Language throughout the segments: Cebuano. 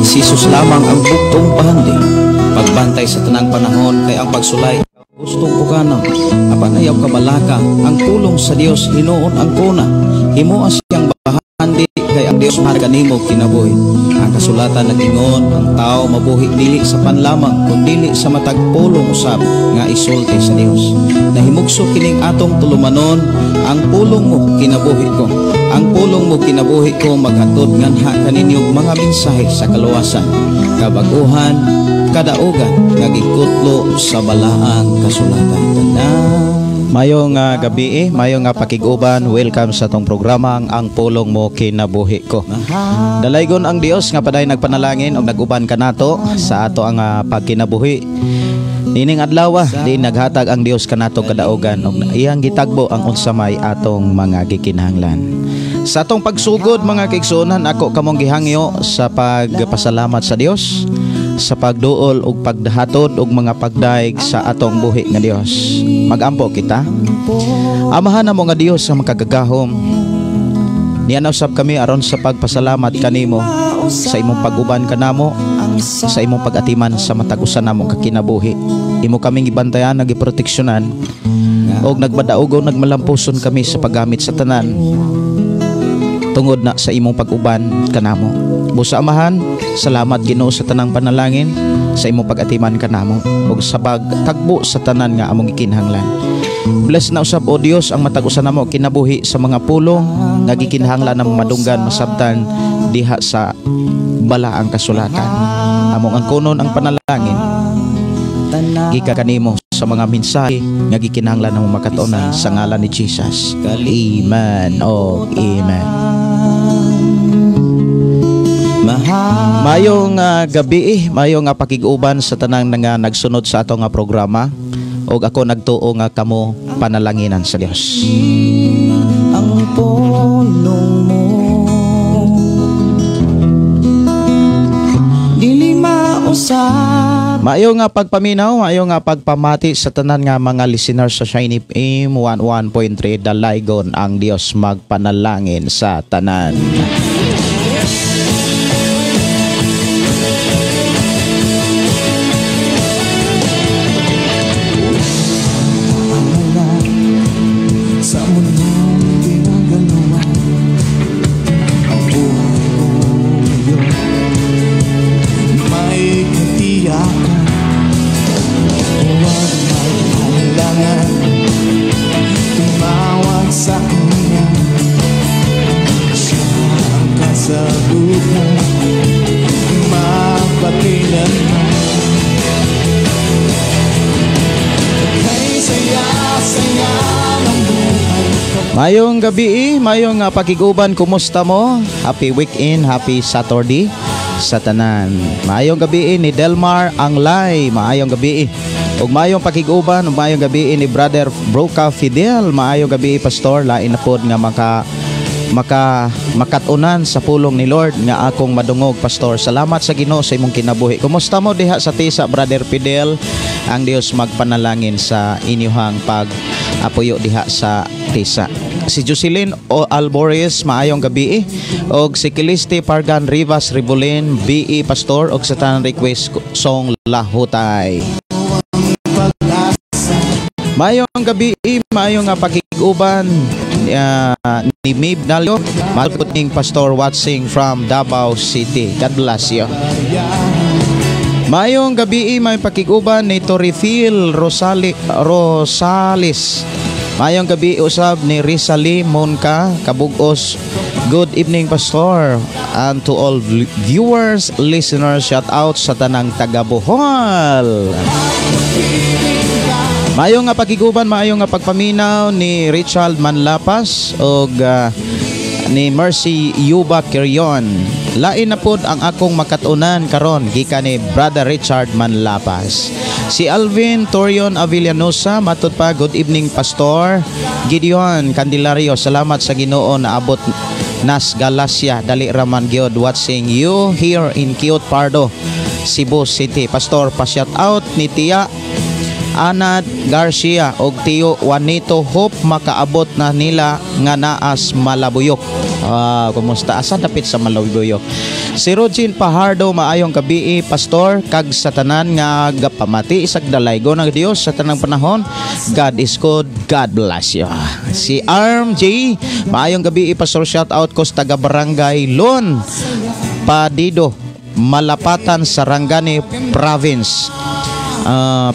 Si Jesus lamang ang buktong pahandi. Pagbantay sa tanang panahon kay ang pagsulay gustong pukanon. Apan ayaw kabalaka ang pulong sa Dios, hinuon ang kuna. Himoa siyang bahandi kay ang Dios mahal kanimo kinabuhi. Ang kasulatan nag-ingon, ang tao mabuhi dili sa panlamang kun dili sa matag pulong usab nga isulti sa Dios. Nahimugso kining atong tulumanon, ang pulong mo kinabuhi ko. Ang pulong mo kinabuhi ko maghatod nganha kaninyo mga mensahe sa kaluwasan, kabaguhan, kadaugan nga gikutlo sa balaang kasulatan. Tanan. Mayong gabi, mayong pakig-uban, welcome sa tong programang Ang Pulong Mo Kinabuhi Ko. Dalaygon ang Dios nga paday nagpanalangin og nag-uban kanato sa ato ang pagkinabuhi. Nining adlaw, di naghatag ang Dios kanato kadaugan og iyang gitagbo ang unsa may atong mga gikinahanglan. Sa atong pagsugod mga kaigsuonan, ako kamong gihangyo sa pagpasalamat sa Dios sa pagduol og pagdahatod og mga pagdaig sa atong buhi nga Dios. Magampo kita. Amahan namo nga Dios nga makagagahom. Niana usab kami aron sa pagpasalamat kanimo sa imong pag-uban kanamo, sa imong pag-atiman sa matag usa namo ka kinabuhi. Imo kaming gibantayan, nagiproteksyonan og nagbadaog og nagmalampuson kami sa paggamit sa tanan tungod na sa imong pag-uban kanamo. Busa Amahan, salamat Ginoo sa tanang panalangin sa imong pag-atiman kanamo ug sa pagtagbo sa tanan nga among gikinahanglan. Bless na usab o Dios ang matag usa namo kinabuhi sa mga pulong nga gikinahanglan namo madunggan masabtan diha sa balaang kasulatan. Among angkonon ang panalangin gikan kanimo sa mga mensahe nga gikinahanglan namo makatuonan sa ngalan ni Jesus. Amen o amen. Mayong gabi, mayong pakig-uban sa tanang nga nagsunod sa ato nga programa og ako nagtuo nga kamo panalanginan sa Dios. Ang pulong mo dili mausab. Maayo nga pagpaminaw, maayo nga pagpamati sa tanan nga mga listeners sa Shiny FM 11.3. Dalaygon ang Dios magpanalangin sa tanan. Mayong gabi, mayong pakiguban, kumusta mo? Happy weekend, happy Saturday sa tanan. Mayong gabi ni Delmar Anglay, maayong gabi. Ug maayong pakiguban, ug maayong gabi ni Brother Broca Fidel, maayong gabi Pastor, lain na pod nga makatunan sa pulong ni Lord nga akong madungog Pastor. Salamat sa Ginoo sa imong kinabuhi. Kumusta mo diha sa Tisa, Brother Fidel? Ang Dios magpanalangin sa inyuhang pag-apuyo diha sa Tisa. Si Jocelyn O. Alboris, maayong gabi. Og si Kiliste Pargan Rivas Ribolin, BE Pastor, og sa tanan request song Lahutay. Maayong gabi, maayong pakig-uban ni Mib Nalio, maayong Pastor watching from Davao City. God bless you. Maayong gabi, may pakig-uban ni Torifil Rosales. Maayong gabi usab ni Rizali Monka Kabugos. Good evening Pastor, and to all viewers, listeners, shout out sa tanang taga Bohol. Maayong nga pakiguban, maayong nga pagpaminaw ni Richard Manlapas og ni Mercy Yuba Kirion. Lain na pod ang akong makatunan karon gikan ni Brother Richard Manlapas. Si Alvin Torion Avellanosa, matud pa, good evening Pastor Gideon Candelario, salamat sa Ginoo na abot nas Galacia, dali raman gyud, watching you here in Cute Pardo, Cebu City. Pastor, pa shout out ni Tia Anad Garcia og Tio Juanito, hope makaabot na nila nga naas Malabuyok. Kumusta? Asa dapit sa Malabuyok? Si Rogin Pahardo, maayong gabii, Pastor, kag sa tanan nga gapamati isag dalaygo ng Dios sa tanang panahon. God is good. God bless you. Si Arm J, maayong gabii, Pastor, shout out ko sa taga Barangay Lon Padido, Malapatan, Sarangani Province.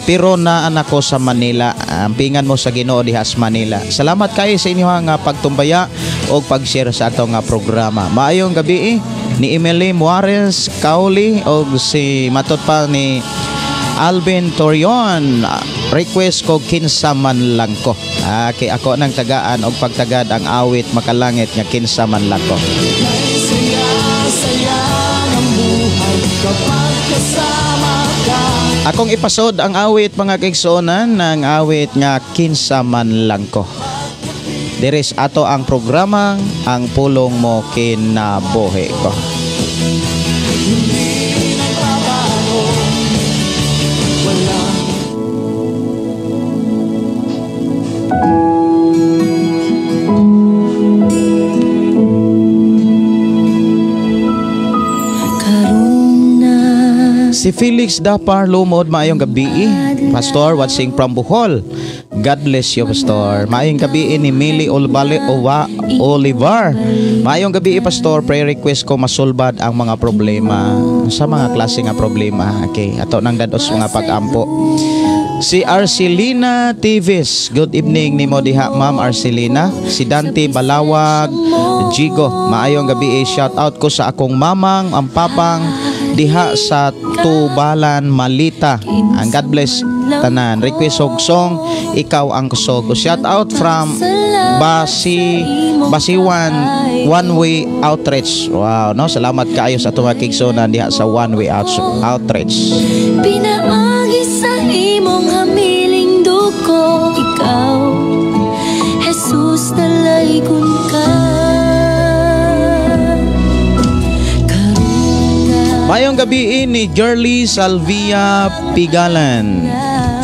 Pero naa na ko sa Manila. Ampingan mo sa Ginoo diha sa Manila. Salamat kayo sa inyong pagtumbaya o pag-share sa atong programa. Maayong gabi ni Emily Muarez Kauli o si matot pa ni Alvin Torion. Request ko "Kinsa Man Lang Ko". Kay ako nang tagaan og pagtagad ang awit "Makalangit" nga "Kinsa Man Lang Ko". Saya ng buhay kapag kasama ka. Akong ipasod ang awit, mga kaigsuonan, ng awit nga "Kinsa Man Lang Ko". Diris ato ang programang Ang Pulong Mo Kinabuhi Ko. Hindi nagbabago. Walang Karon na. Si Felix Dapar Lumod, maayong gabi. Pastor, watching from Bohol. God bless you, Pastor. Maayong gabi ni Mili Olbale Owa Olivar. Maayong gabi, Pastor. Prayer request ko, masulbad ang mga problema. Sa mga klase nga problema. Okay, ato nang dados mga pag-ampo. Si Arcelina Tivis, good evening nimo diha, Ma'am Arcelina. Si Dante Balawag Jigo, maayong gabi. Shout out ko sa akong mamang, ang papang diha sa Tubalan, Malita. Ang God bless tanan. Request og song "Ikaw ang Kusog". Shout out from Basiwan One Way Outreach. Wow, no? Salamat kaayo sa atong mga kaigsuonan diha sa One Way Outreach. Pinaagi sa imong hamiling dugo, ikaw, Jesus, dalaygon ka. Karon nga. Mayong gabi ni Jerly Salvia Pigalan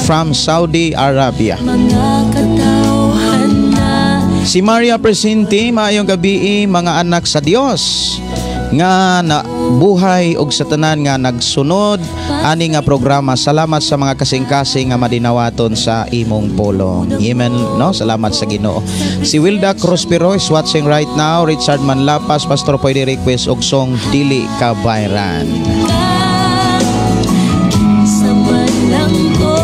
from Saudi Arabia. Mga katawhan na. Si Maria Presente, maayong gabi, mga anak sa Dios nga na buhay og sa tanan nga nagsunod ani nga programa. Salamat sa mga kasing-kasing nga madinawaton sa imong pulong. Amen, no? Salamat sa Ginoo. Si Wilda Crospero is watching right now. Richard Manlapas, Pastor, pwede request og song "Dili Ka Bayran"? Kinsa man lang ko,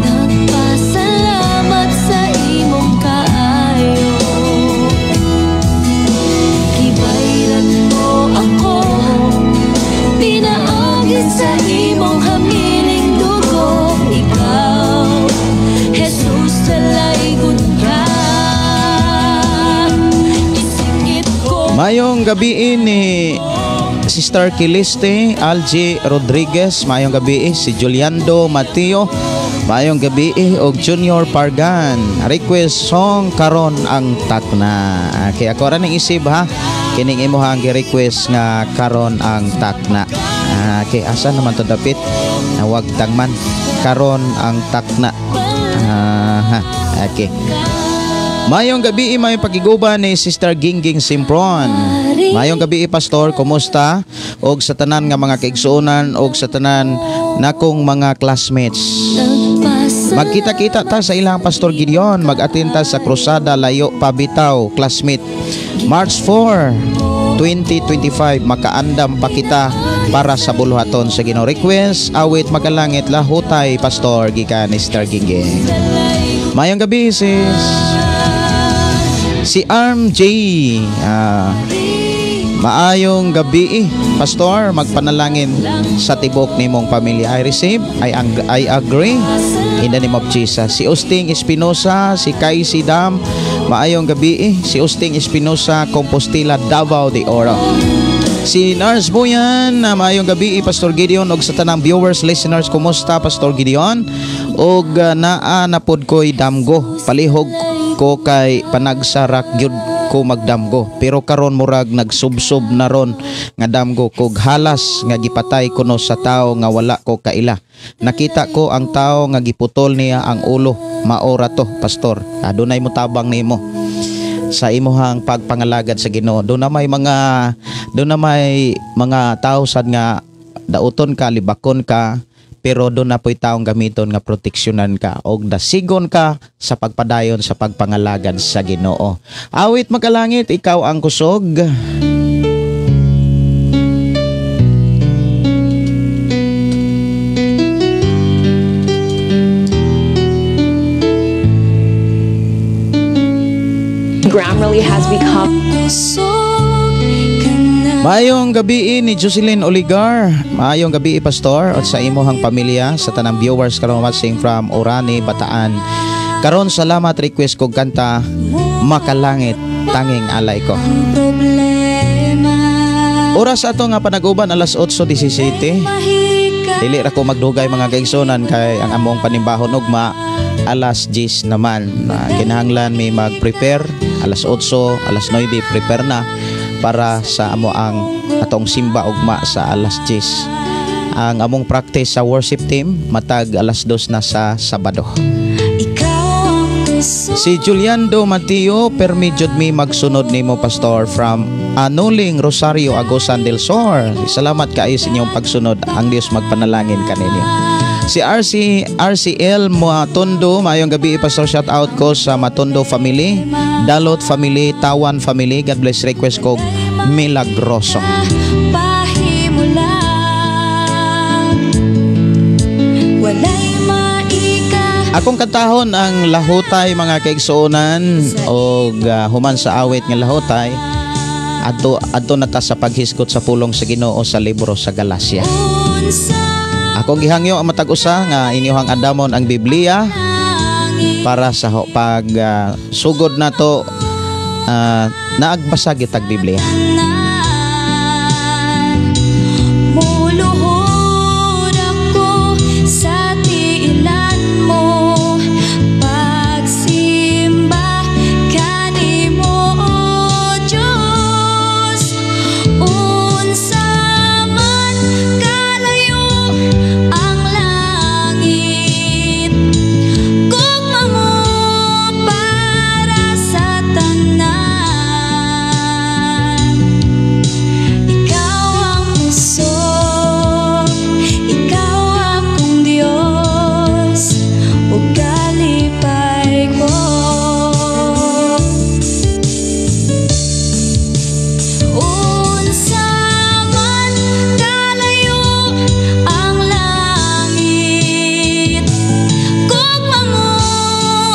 nagpasalamat sa imong kaayo. Gibayran mo ako pinaagi sa imong hamiling dugo. Ikaw, Jesus, dalaygon ka. Isingit ko. Mayong gabi ni Sister Kiliste Algie Rodriguez, mayong gabi si Juliando Mateo, mayong gabi og Junior Pargan. Request song "Karon ang Takna". Okay, ako ra ning isip ha. Kining imuhang gi-request nga "Karon ang Takna". Okay, asa naman to dapit? Nawag tangman. "Karon ang Takna". Ah, okay. Mayong gabi, may pagiguban ni Sister Gingging Simpron. Mayong gabi, Pastor, kumusta? Og sa tanan nga mga kaigsuonan og sa tanan nakong mga classmates. Magkita-kita ta sa ilang Pastor Gideon, mag-attend ta sa Krusada Layo Pabitaw, classmate. March 4, 2025, makaandam pa kita para sa buluhaton sa Ginoo. Request awit "Makalangit Lahutay", Pastor, gikan ni Sister Gingging. Mayong gabi, sis. Si Arm J. Maayong gabi, Pastor, magpanalangin sa tibok nimong pamilya. I receive, I agree in the name of Jesus. Si Usting Espinosa, si Kai Dam, maayong gabi. Si Usting Espinosa, Compostela, Davao de Oro. Si Nars Buyan, maayong gabi, Pastor Gideon, og sa tanang viewers, listeners, kumusta, Pastor Gideon? Og naa na pod ko'y damgo, palihog ko kay panagsarak gyud. ko magdamgo, pero karon murag nagsubsob na ron nga damgo kog halas nga gipatay kuno sa tawo nga wala ko kaila. Nakita ko ang tawo nga giputol niya ang ulo. Maora to, pastor. Adunay mo tabang nimo sa imuhang pagpangalagad sa Ginoo. Doon na may mga tao sad nga dauton ka, libakon ka, pero doon na po'y taong gamiton nga proteksyonan ka og dasigon ka sa pagpadayon sa pagpangalagad sa Ginoo. Awit Makalangit, ikaw ang kusog. Grammarly has become Maayong gabi ni Jocelyn Oligar. Maayong gabi, pastor, at sa imuhang pamilya, sa tanang viewers karon watching from Orani, Bataan. Karon salamat, request kog kanta Makalangit, tanging alay ko. Oras ato nga panag-uban alas 8:17. Dili ra ko magdugay mga kaigsunan kay ang among panimbahon ugma alas 10 naman. Kinahanglan mi mag-prepare alas 8, alas 9 prepare na para sa amo ang atong simba ugma sa alas 10. Ang among practice sa worship team matag alas 2 na sa Sabado. Si Juliando Mateo, permi jud mi magsunod nimo pastor from Anuling Rosario, Agosan del Sur. Salamat kaayo sa inyong pagsunod. Ang Dios magpanalangin kaninyo. Si RCL Matondo, maayong gabi pastor, shout out ko sa Matondo family, Dalot family, Tawan family. God bless, request ko Milagroso. Akong kantahon ang Lahutay mga kaigsuonan, og human sa awit nga Lahutay adto na ta sa paghisgot sa pulong sa Ginoo sa libro sa Galacia. Akong gihangyo ang matag usa nga inyohang andamon ang Biblia para sa pag sugod nato naagbasa gitag Biblia. Muluhod ako sa tiilan mo, pagsimba kanimo, O Diyos. Unsa man kalayo ang langit, gugma mo para sa tanan. Ikaw ang kusog, ikaw akong Diyos, ug kalipay ko. Unsa man kalayo ang langit, gugma mo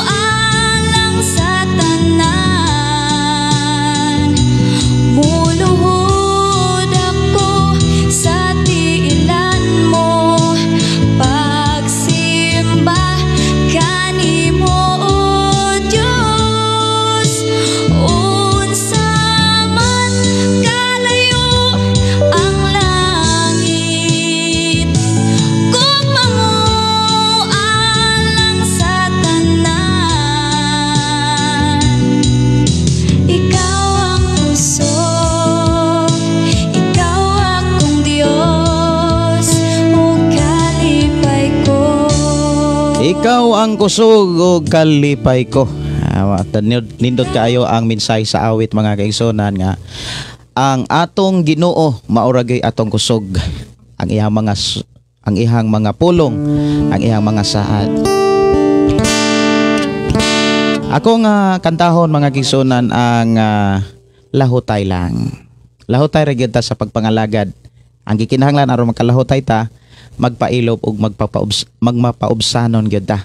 alang sa tanan. Muluhod ako sa tiilan mo, pagsimba kanimo, O Diyos. Unsa man kalayo ang langit, gugma mo alang sa tanan. Ikaw ang kusog, ikaw akong Diyos, ug kalipay ko. Ikaw ang kusog ug kalipay ko. Nindot kaayo ang mensahe sa awit mga kaigsuonan nga ang atong Ginoo mauragay atong kusog, ang iyang mga ang iyang mga pulong, ang iyang mga saad. Ako nga kantahon mga kaigsuonan ang lahutay lang. Lahutay ra gyud ta sa pagpangalagad. Ang gikinahanglan aron makalahutay ta, magpailob ug magmapaubsanon gyud ta.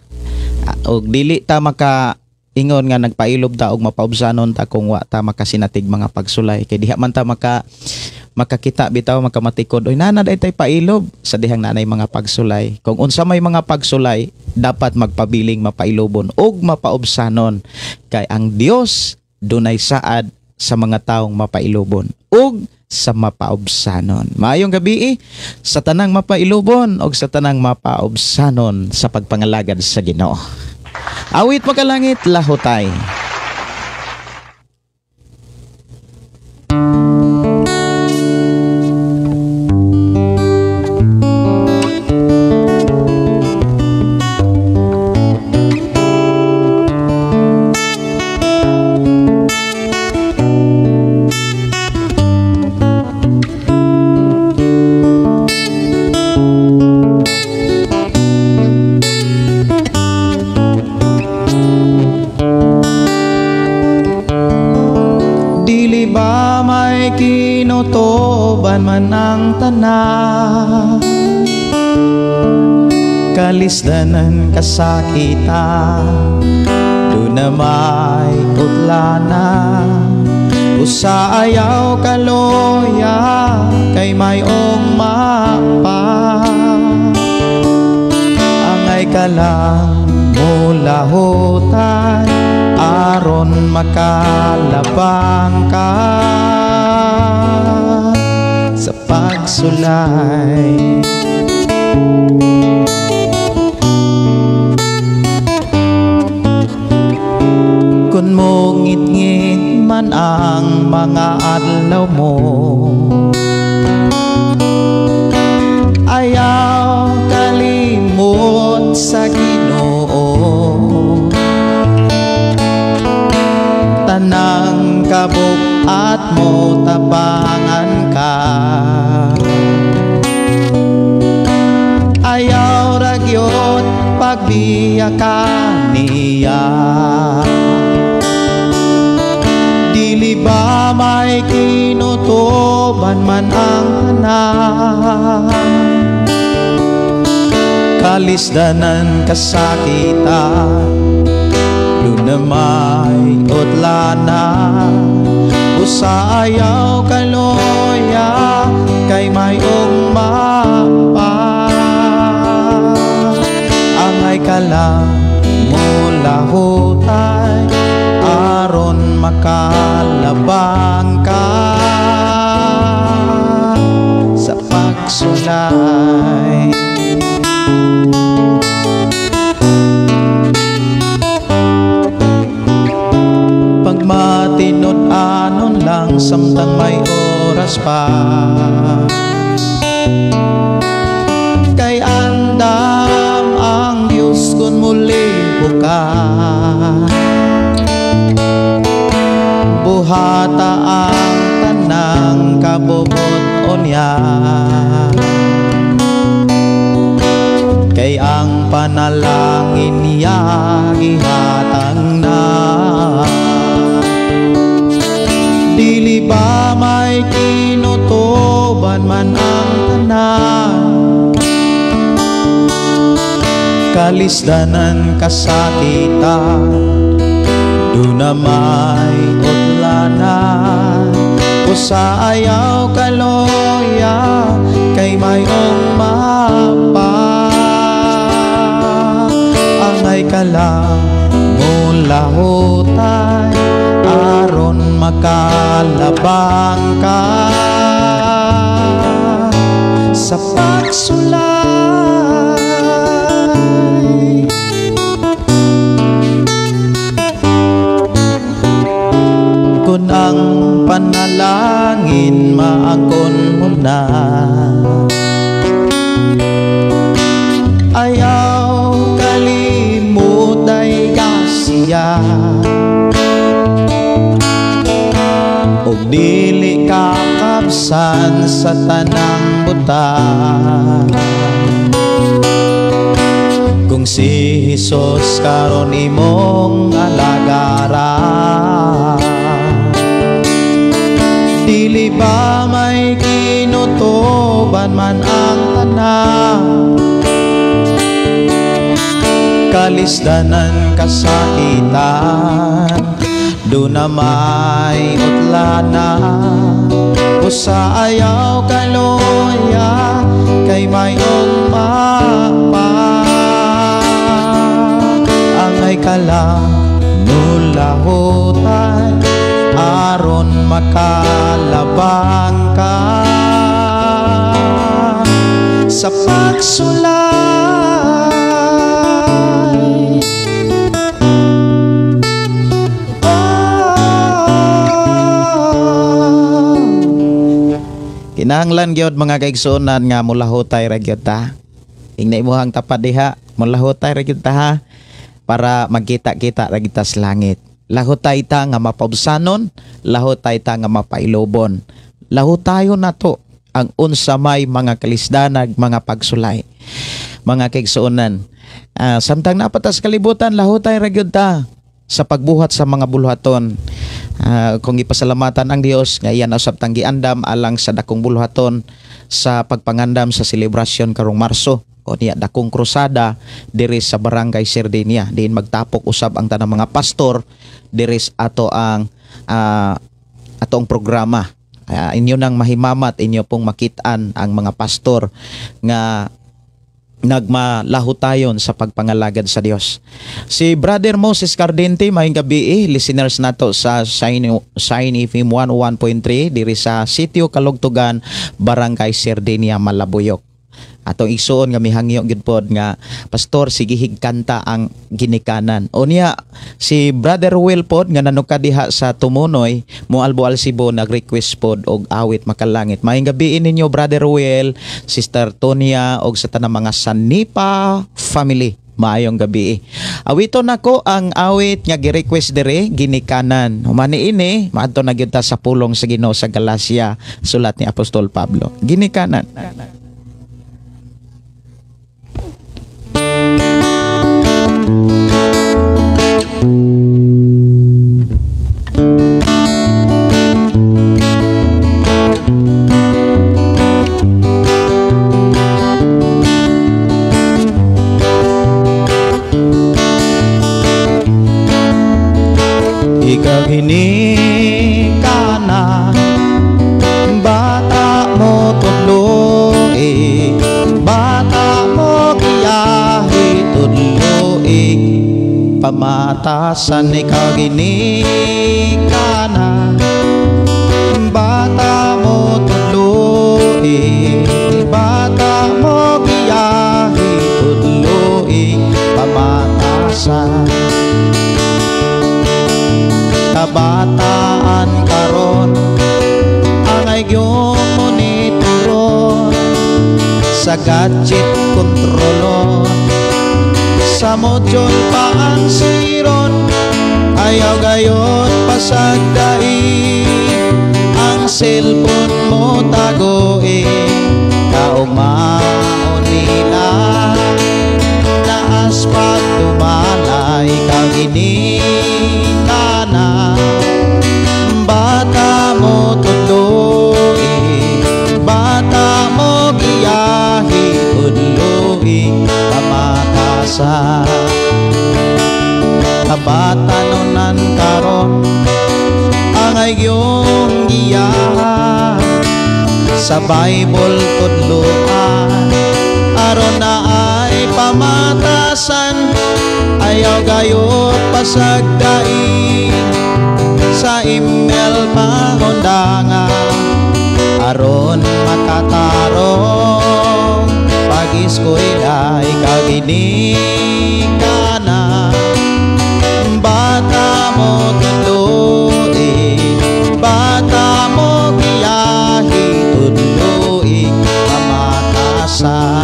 Og dili ta maka ingon nga nagpailob ta og mapaubsanon ta kung wa ta makasinatig mga pagsulay, kay diha man ta makakita bitaw makamatikod, oy nana day tay pailob sa dihang nanay mga pagsulay. Kung unsa may mga pagsulay, dapat magpabiling mapailobon og mapaubsanon, kay ang Dios dunay saad sa mga taong mapailobon ug sa mapaubsanon. Maayong gabi sa tanang mapailobon og sa tanang mapaubsanon sa pagpangalagad sa Ginoo. Awit Makalangit, Lahutay. Kinutuban man ang tanan, kalisdanan kasakitan, duna may utlana. Usa ayaw kaloya kay mayong mapa. Angay ka lang mulahutay aron makalabang ka sa pagsulay. Kung mongit-ngit man ang mga adlaw mo, ayaw kalimot sa Ginoo. Tanang kabuk-at mo tabangan ka, ayaw ra gyud pagbiya ka niya. Dili ba may kinutuban man ang tanan, kalisdanan kasakitan, duna may utlana. Usa ayaw kaloya kay mayong mapa. Angay ka lang mulahutay aron makalabang ka sa pagsulay. Pagmatinud-anon lang samtang may oras pa, kay andam ang Diyos kung mulibo ka. Buhata ang tanang kabubut-on niya, kay ang panalangin niya gihatag na. Dili ba may kinutuban man ang tanan, kalisdanan kasakitan, duna may utlana. Usa ayaw kaloya kay mayong mapa. Angay ka lang mulahutay aron makalabang ka sa pagsulay. Kung ang panalangin maakon mo na, ayaw kalimutay kasiya. Og dili kakabsan sa tanang buta, kung si Hesus karon imong alagaran. Dili ba may kinutuban man ang tanan, kalisdanan kasakitan, duna may utlana. Usa ayaw kaloya kay mayong mapa. Angay ka lang mulahutay aron makalabang ka sa pagsulay. Kinahanglan gyud mga kaigsuonan nga mulahutay ra gyud ta. Ingna imong tapad diha, mulahutay ra gyud ta ha, para magkita-kita ra gyud ta sa langit. Lahutay ta nga mapaubsanon, lahutay ta nga mapailobon. Lahutayon nato ang unsa may mga kalisdanag, mga pagsulay. Mga kaigsuonan, samtang napatas kalibutan, lahutay ra gyud ta sa pagbuhat sa mga buluhaton. Kung ipasalamatan ang Dios nga iyan usab tang giandam alang sa dakong buluhaton sa pagpangandam sa selebrasyon karong Marso o niya dakong krusada diri sa Barangay Sardinia, diin magtapok usab ang tanang mga pastor diri sa ato ang atong programa. Inyo nang mahimamat, inyo pong makitaan ang mga pastor nga nagmalahutayon sa pagpangalagad sa Dios. Si Brother Moses Cardente, maayong gabi, listeners nato sa Shine FM 101.3 diri sa Sitio Kalugtugan, Barangay Sardinia, Malabuyok. Atong igsuon nga mihangyo gyud pod nga pastor sige kanta ang ginikanan. O niya si Brother Will pod nga nanuka diha sa Tumunoy, Moalboal Cebu, nag-request pod og awit makalangit. Maayong gabi ninyo Brother Will, Sister Tonia og sa tanang mga Sanipa family. Maayong gabi. Awiton nako ang awit nga gi-request diri, ginikanan. Humani ini, maadto na gyud ta sa pulong sa Ginoo sa Galacia, sulat ni Apostol Pablo. Ginikanan. Ikaw ginikana, bata mo tudloi, bata mo giyahi tudloi, pamatasan. Ikaw ginikana, bata mo tudloi, bata mo giyahi tudloi, pamatasan. Kabataan karon ang igyong monitoron, sa gadget kontrolon, sa module paansiron, ayaw gayon pasagdai ang cellphone mo tagoe, kaugmaon nila naas pag tumalay. Ikaw ginikana, bata mo tudloi, bata mo giyahi tudloi, pamatasan. Kabatanunan karon ang iyong giyahan, sa Bible tudloan, aron na ay pamatasan, ayaw gayot pasagdain, sa email pahundangan, aron makatarong pag-eskwela. Ikaw ginikana, bata mo tudloi, bata mo giyahi tudloi, pamatasan.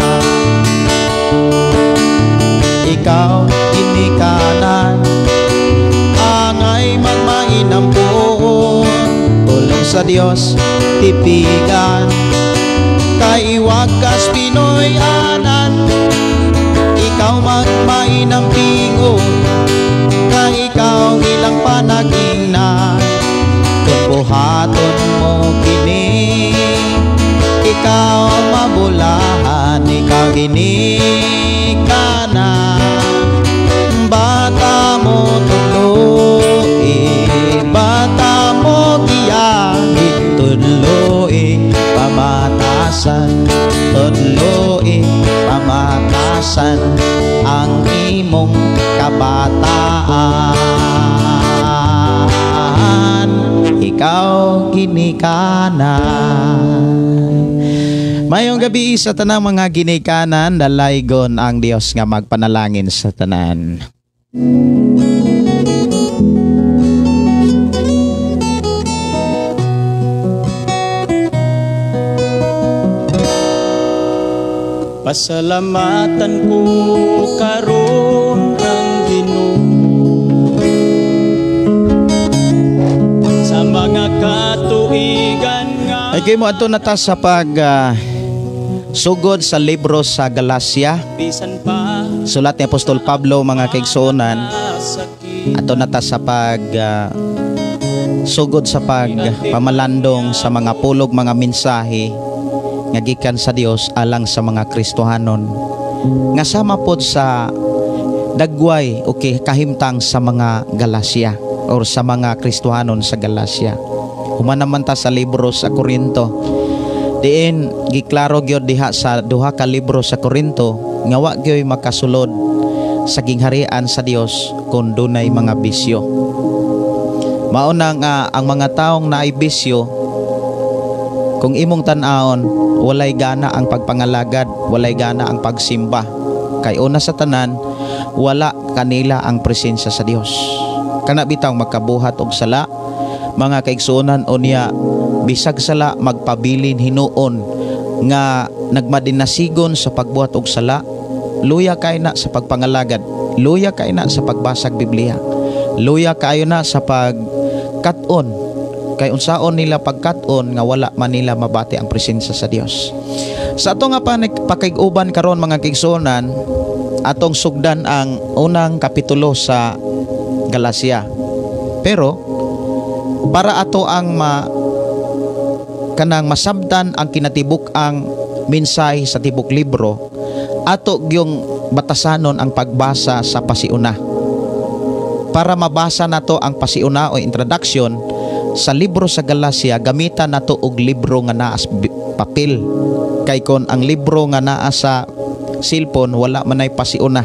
Ikaw ginikanan, angay magmainam puon, tulong sa Dios tipigan, kay iwagas Pinoy anan. Ikaw magmainam pingon, kay ikaw ilang panagingnan, kung buhaton mo kini, ikaw mabulahan. Ikaw ginikana, bata mo tudloi, bata mo giyahi tudloi, pamatasan, tudloi, pamatasan ang imong kabataan. Ikaw ginikanan. Mayong gabi sa tanang mga ginikanan, dalaygon ang Dios nga magpanalangin sa tanan. Pasalamatan ko karon ang Ginoo sa mga katuigan nga. Ay kay mo adto na ta sa pag sugod sa libro sa Galacia, sulat ni Apostol Pablo mga kaigsuonan. Ato na ta sa pag Sugod sa pagpamalandong sa mga pulog, mga mensahe nga gikan sa Dios alang sa mga Kristohanon nga sama pod sa dagway, okay, kahimtang sa mga Galacia or sa mga Kristohanon sa Galacia. Human naman ta sa libro sa Korinto, diin giklaro gyud diha sa duha ka libro sa Korinto nga wa gyoy makasulod sa gingharian sa Dios kung dunay mga bisyo. Mao na nga ang mga taong naay bisyo, kung imong tan-awon, walay gana ang pagpangalagad, walay gana ang pagsimba. Kay una sa tanan, wala kanila ang presensya sa Dios. Kana bitaw makabuhat og sala, mga kaigsuonan, unya bisag sala magpabilin hinuon nga nagmadinasigon sa pagbuhat og sala, luya kay na sa pagpangalagad, luya kay na sa pagbasag Biblia, luya kaayo na sa pagkat-on, kay unsaon nila pagkat-on nga wala man nila mabati ang presensya sa Dios. Sa ato nga pakig-uban karon, mga kaigsuonan, atong sugdan ang unang kapitulo sa Galacia. Pero para ato ang ma kanang masabtan ang kinatibuk ang mensahe sa tibok libro, ato gyung batasanon ang pagbasa sa pasiuna. Para mabasa nato ang pasiuna o introduction sa libro sa Galacia, gamitan nato og libro nga naa sa papel. Kay kon ang libro nga naa sa cellphone, wala man ay pasiuna.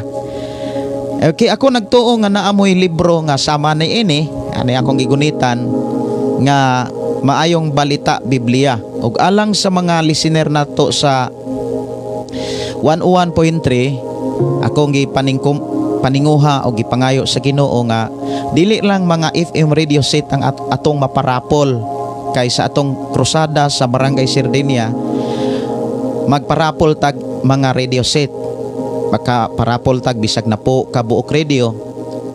Okay, ako nagtuo nga naa moy libro nga sama ni ini, ani akong gigunitan nga Maayong Balita Biblia. Ug alang sa mga listener nato sa 101.3, akong gipaningkum paninguha o gipangayo sa Ginoo nga dili lang mga FM radio set ang atong maparapol, kay sa atong krusada sa Barangay Sardenia magparapol tag mga radio set, maka parapol tag bisag na po kabuok radio,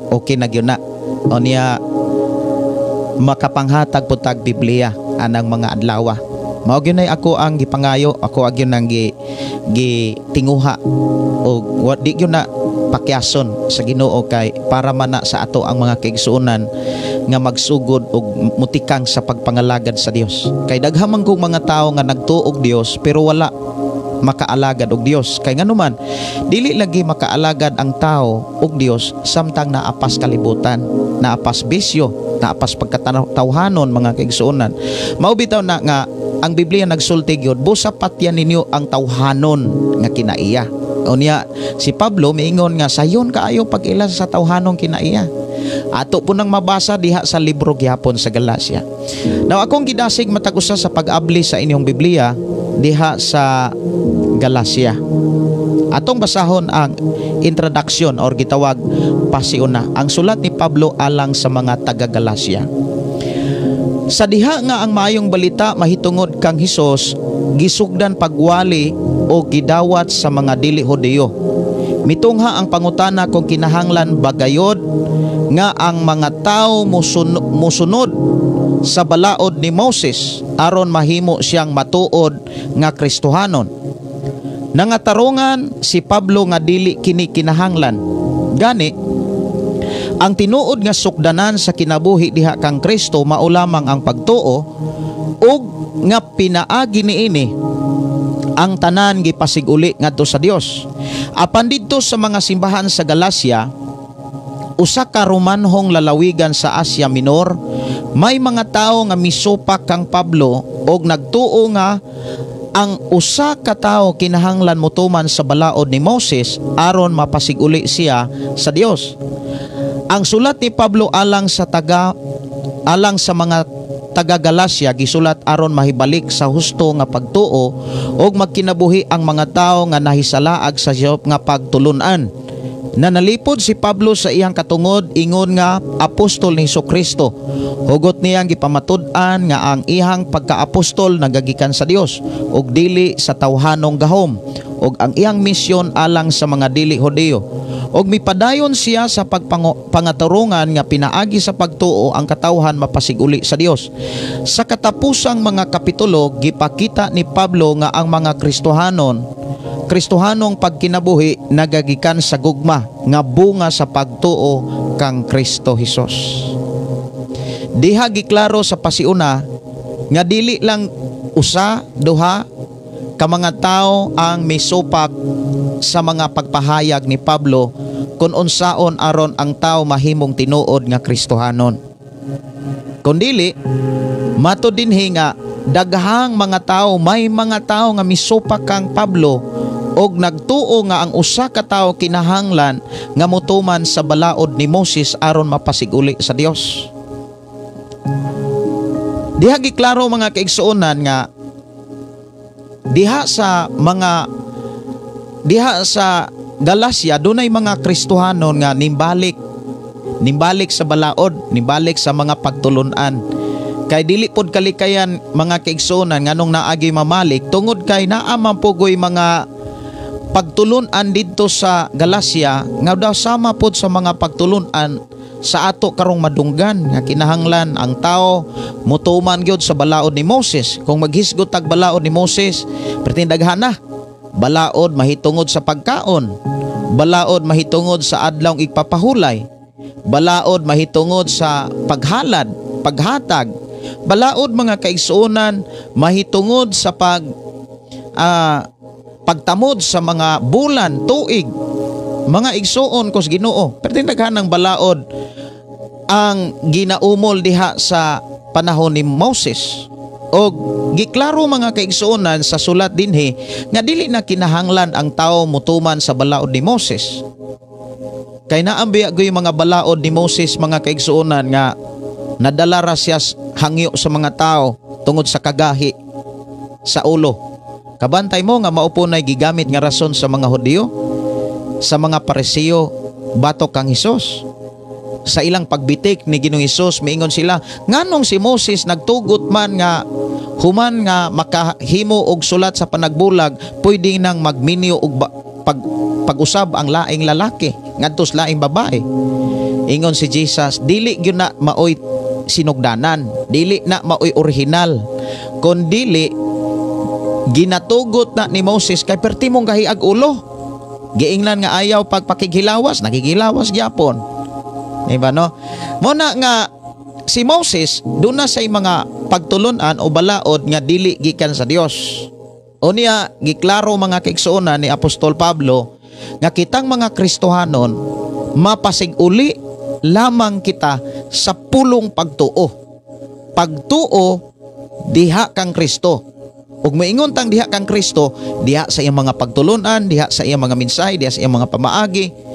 okay na gyud na. Unya makapanghatag po tag Biblia anang mga adlaw. Mao gyud nay ako ang gipangayo, ako gyud ang gitinguha og wa di gyud na pakyason sa Ginoo, kay para man na sa ato ang mga kaigsuonan nga magsugod og mutikang sa pagpangalagad sa Dios. Kay daghan man kong mga tawo nga nagtuo og Dios pero wala makaalagad og Dios. Kay nganuman dili lagi makaalagad ang tao og Dios samtang naapas kalibutan, naapas bisyo, naapas pagkatawhanon, mga kaigsuonan. Mao bitaw na nga ang Biblia nagsulti gyud, "Busa patyan ninyo ang tawhanon nga kinaiya." Unya si Pablo miingon nga sayon kaayo pag-ila sa tawhanong kinaiya. Ato po nang mabasa diha sa libro gihapon sa Galacia. Now akong gidasig matag usa sa pag-abli sa inyong Biblia diha sa Galacia. Atong basahon ang introduction or gitawag pasiuna, ang sulat ni Pablo alang sa mga taga Galacia. Sa diha nga ang Maayong Balita mahitungod kang Hesus gisugdan pagwali o gidawat sa mga dili Hudiyo, mitungha ang pangutana kung kinahanglan bagayod nga ang mga tao musunod sa balaod ni Moses aron mahimo siyang matuod nga Kristohanon. Nangatarungan si Pablo nga dili kini kinahanglan. Gani, ang tinuod nga sukdanan sa kinabuhi diha kang Kristo mao lamang ang pagtuo ug nga pinaagi niini ang tanan gipasiguli ngadto sa Dios. Apan didto sa mga simbahan sa Galacia, usa ka Romanhong lalawigan sa Asia Minor, may mga tawo nga misupak kang Pablo og nagtuo nga ang usa ka tawo kinahanglan motuman sa balaod ni Moses aron mapasiguli siya sa Dios. Ang sulat ni Pablo alang sa mga taga Galacia gisulat aron mahibalik sa husto nga pagtuo og magkinabuhi ang mga tawo nga nahisalaag sa Dios nga pagtulunan. Nanalipod si Pablo sa iyang katungod ingon nga apostol ni Kristo. Hugot niyang gipamatud-an nga ang iyang pagkaapostol nagagikan sa Dios ug dili sa tawhanong gahom, ug ang iyang misyon alang sa mga dili Hudiyo. Ug mipadayon siya sa pagpangatarungan nga pinaagi sa pagtuo ang katawhan mapasiguli sa Dios. Sa katapusang mga kapitulo, gipakita ni Pablo nga ang mga Kristohanong pagkinabuhi nagagikan sa gugma nga bunga sa pagtuo kang Kristo Hesus. Diha giklaro sa pasiuna nga dili lang usa, duha ka mga tao ang misupak sa mga pagpahayag ni Pablo kung unsaon aron ang tao mahimong tinuod nga Kristohanon. Kung dili, matud dinhi nga daghang mga tao, may mga tao nga misupak kang Pablo og nagtuo nga ang usa ka tawo kinahanglan nga motuman sa balaod ni Moses aron mapasiguli sa Dios. Diha giklaro, mga kaigsuonan, nga diha sa Galacia dunay mga Kristohanon nga nimbalik nimbalik sa balaod, nimbalik sa mga pagtulunan. Kay dili pod kalikayan, mga kaigsuonan, nganong naagi mamalik, tungod kay naa man pugoy mga pagtulunan didto sa Galacia nga daw sama pod sa mga pagtulunan sa ato karong madunggan nga kinahanglan ang tao mutuman gyud sa balaod ni Moses. Kung maghisgot tag balaod ni Moses, perting daghan na. Balaod mahitungod sa pagkaon, balaod mahitungod sa Adlawng Igpapahulay, balaod mahitungod sa paghalad, paghatag, balaod, mga kaigsuonan, mahitungod sa pagtamod sa mga bulan, tuig, mga igsuon kos Ginoo. Pero daghan ng balaod ang ginaumol diha sa panahon ni Moses. Og giklaro, mga kaigsuonan, sa sulat dinhi nga dili na kinahanglan ang tao mutuman sa balaod ni Moses. Kay naambiya yung mga balaod ni Moses, mga kaigsuonan, nga nadala ra siya hangyo sa mga tao tungod sa kagahi sa ulo. Kabantay mo nga mao po nay gigamit nga rason sa mga Hudiyo, sa mga Pariseo batok kang Hesus. Sa ilang pagbitik ni Ginoong Hesus, miingon sila, "Nganong si Moses nagtugot man nga human nga makahimo og sulat sa panagbulag, pwede nang magminyo og pag-usab ang laing lalaki ngadto sa laing babae?" Ingon si Jesus, "Dili gyud na maoy sinugdanan, dili na maoy original, kon dili ginatugot na ni Moses kay perti mong gahiag ulo. Giingnan nga ayaw pagpakighilawas, nakigilawas gyapon." Di ba, no? Mo na nga si Moses duna say mga pagtulunan o balaod nga dili gikan sa Dios. Unya giklaro, mga kaigsuonan, ni Apostol Pablo nga kitang mga Kristohanon, mapasig-uli lamang kita sa pulong pagtuo. Pagtuo diha kang Kristo. Ug moingon tang diha kang Kristo, diha sa iyang mga pagtulunan, diha sa iyang mga mensahe, diha sa iyang mga pamaagi.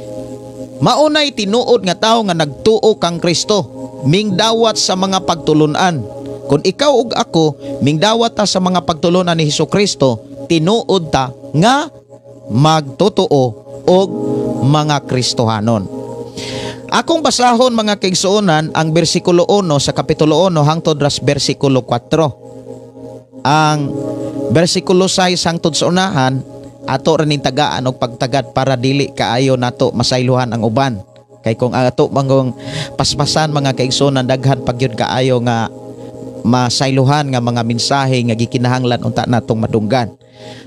Maunay tinuod nga tawo nga nagtuo kang Kristo, mingdawat sa mga pagtulunan. Kung ikaw ug ako mingdawat ta sa mga pagtulunan ni Hesus Kristo, tinuod ta nga magtotoo og mga Kristohanon. Akong basahon, mga kaigsuonan, ang bersikulo 1 sa kapitulo 1 hangtod ras bersikulo 4. Ang bersikulo 6 hangtod sa unahan, ato ra ning tagaan og pagtagad para dili kaayo nato masaylohan ang uban. Kay kung ato mangong paspasan, mga kaigsuonan, daghan pag gyud kaayo nga masaylohan nga mga mensahe nga gikinahanglan unta natong madunggan.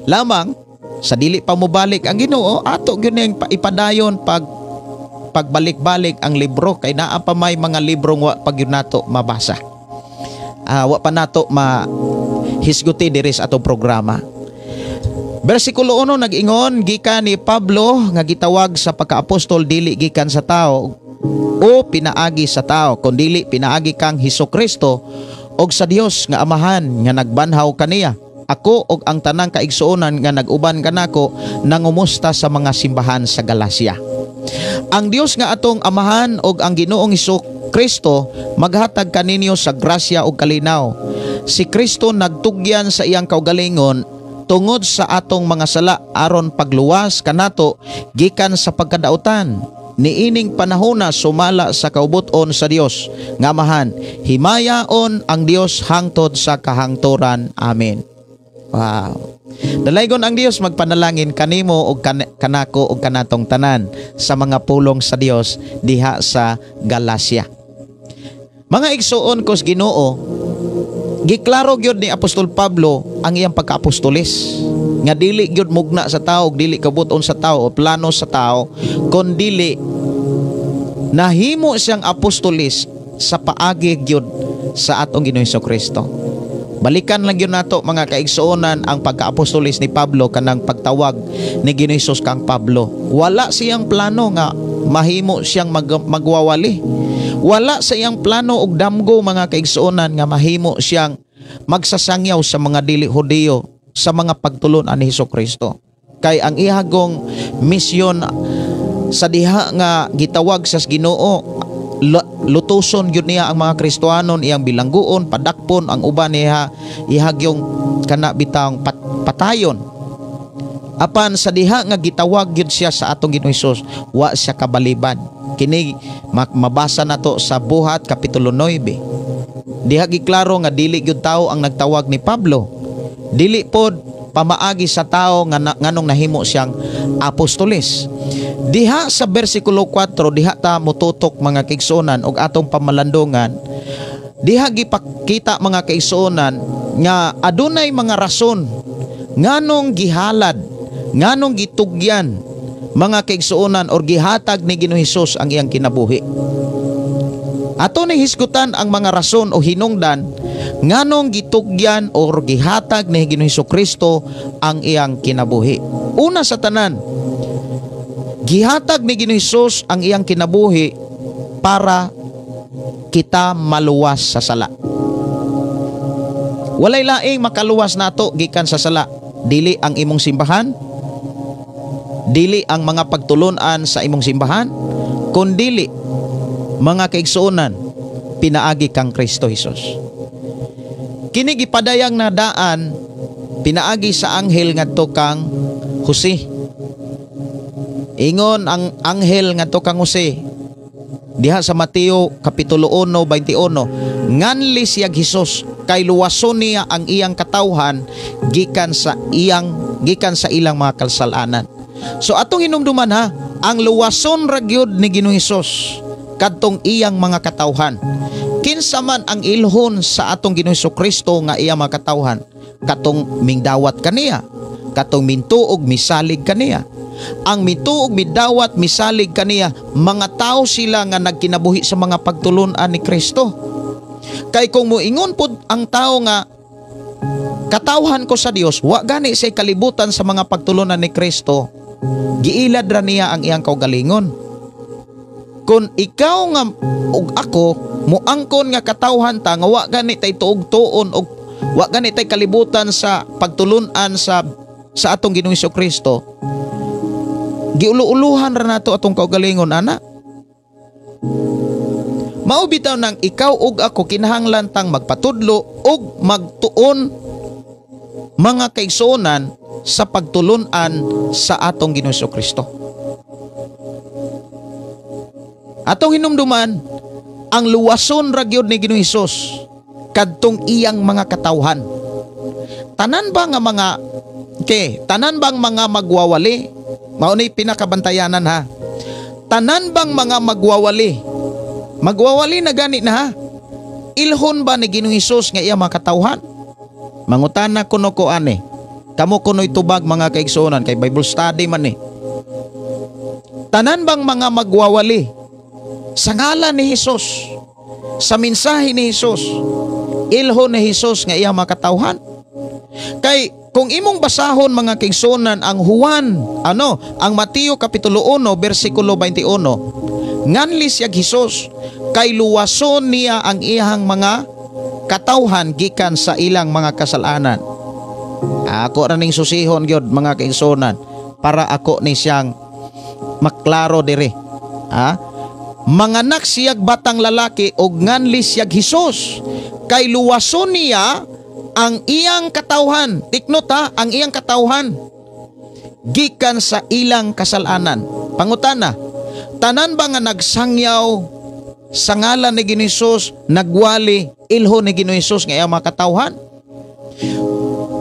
Lamang sa dili pa mobalik ang Ginoo, ato gyud ning ipadayon pagbalik-balik ang libro kay naa pa may mga librong wa pa gyud nato mabasa. Wa pa nato ma hisguti diri sa atong programa. Bersikulo 1 nag-ingon, "Gikan ni Pablo nga gitawag sa pagkaapostol dili gikan sa tao o pinaagi sa tao, kundili pinaagi kang Hesus Kristo og sa Dios nga Amahan nga nagbanhaw kaniya. Ako og ang tanang kaigsuonan nga nag-uban kanako nangumusta sa mga simbahan sa Galacia. Ang Dios nga atong Amahan og ang Ginoong Hesus Kristo maghatag kaninyo sa grasya ug kalinaw. Si Kristo nagtugyan sa iyang kaugalingon tungod sa atong mga sala aron pagluwas kanato gikan sa pagkadautan niining panahona sumala sa kaubuton sa Dios nga Amahan. Himayaon ang Dios hangtod sa kahangturan. Amen." Wow. Dalaygon ang Dios magpanalangin kanimo og kanako og kanatong tanan sa mga pulong sa Dios diha sa Galacia. Mga igsuon kos Ginoo, giklaro gyud ni Apostol Pablo ang iyang pagkaapostolis nga dili gyud mugna sa tao, dili kabuton sa tao o plano sa tao, kon dili nahimo siyang apostolis sa paagi gyud sa atong Ginoong Kristo. Balikan lang gyud nato, mga kaigsuonan, ang pagka-apostolis ni Pablo, kanang pagtawag ni Ginoong Hesus kang Pablo. Wala siyang plano nga mahimo siyang magwawali. Wala sa iyang plano og damgo, mga kaigsuonan, nga mahimo siyang magsasangyaw sa mga dili Hudiyo sa mga pagtulon-an ni Hesus Kristo. Kay ang ihagong misyon sa diha nga gitawag sa Ginoo, lutuson gyud niya ang mga Kristohanon, iyang bilangguon, padakpon ang uban niya, ihagyong kana bitang patayon. Apan sa diha nga gitawag gyud siya sa atong Ginoong Hesus, wa siya kabalibad. Kini mabasa nato sa Buhat kapitulo 9. Diha giklaro nga dili gyud tao ang nagtawag ni Pablo. Dili pod pamaagi sa tao nga nganong nahimo siyang apostolis. Diha sa bersikulo 4, diha ta motutok, mga kaigsuonan, og atong pamalandungan. Diha gipakita, mga kaigsuonan, nga adunay mga rason nganong gihalad, nganong gitugyan, mga kaigsuonan, or gihatag ni Ginoong Hesus ang iyang kinabuhi. Ato ni hisgutan ang mga rason o hinungdan nganong gitugyan or gihatag ni Ginoong Hesus Kristo ang iyang kinabuhi. Una sa tanan, gihatag ni Ginoong Hesus ang iyang kinabuhi para kita maluwas sa sala. Walay laing makaluwas nato gikan sa sala. Dili ang imong simbahan, dili ang mga pagtulunan sa imong simbahan, kundili, mga kaigsuonan, pinaagi kang Kristo Jesus. Kini gipadayag na daan pinaagi sa anghel ngadto kang Jose. Ingon ang anghel ngadto kang Jose diha sa Mateo kapitulo 1:21, nganli siya Hesus kay luwason niya ang iyang katawhan gikan sa ilang mga kasalanan. So atong hinumduman ha, ang luwason ra gyud ni Ginoong Hesus kadtong iyang mga katawhan. Kinsa man ang ilhon sa atong Ginoong Kristo nga iyang mga katawhan? Katong mingdawat kaniya, katong mintuog misalig kaniya. Ang mituog, midawat, misalig kaniya, mga tao sila nga nagkinabuhi sa mga pagtulunan ni Kristo. Kay kung moingon pod ang tao nga katawhan ko sa Dios, wa gani say kalibutan sa mga pagtulunan ni Kristo, giilad ra niya ang iyang kaugalingon. Kung ikaw nga ug ako moangkon nga katawhan ta nga wa gani tay tuog-tuon og wa gani tay kalibutan sa pagtulunan sa atong Ginoong Kristo, giulo-uluhan ra nato atong kaugalingon ana. Mao bitaw nang ikaw ug ako kinahanglan tang magpatudlo ug magtuon, mga kaigsuonan, sa pagtulunan sa atong Ginoong Kristo. Atong hinumduman, ang luwason ra gyud ni Ginoong Hesus kadtong iyang mga katawhan. Tanan ba nga mga ke, tanan bang mga magwawali? Mao ni pinakabantayanan ha. Tanan bang mga magwawali? Magwawali na gani na ha. Ilhon ba ni Ginoong Hesus nga iyang mga katawhan? Mangutana kuno ko ani. Kamo kuno'y tubag, mga kaigsuonan, kay Bible study man ni. Tanan bang mga magwawali sa ngalan ni Hesus, sa mensahe ni Hesus, ilhon ni Hesus nga iyang mga katawhan? Kay kung imong basahon, mga kaigsuonan, ang Juan, ano, ang Mateo kapitulo 1 bersikulo 21, nganli siya Hesus kay luwason niya ang iyang mga katawhan gikan sa ilang mga kasalanan. Ako ra ning susihon gyud, mga kaigsuonan, para ako ni siyang maklaro diri. Ha? Manganak siyag batang lalaki og nganli siyag Hesus kay luwason niya ang iyang katawhan. Tiknot ha, ang iyang katawhan gikan sa ilang kasalanan. Pangutana, tanan ba nga nagsangyaw sa ngalan ni Ginoong Hesus, nagwali, ilho ni Ginoong Hesus nga iyang mga katawhan?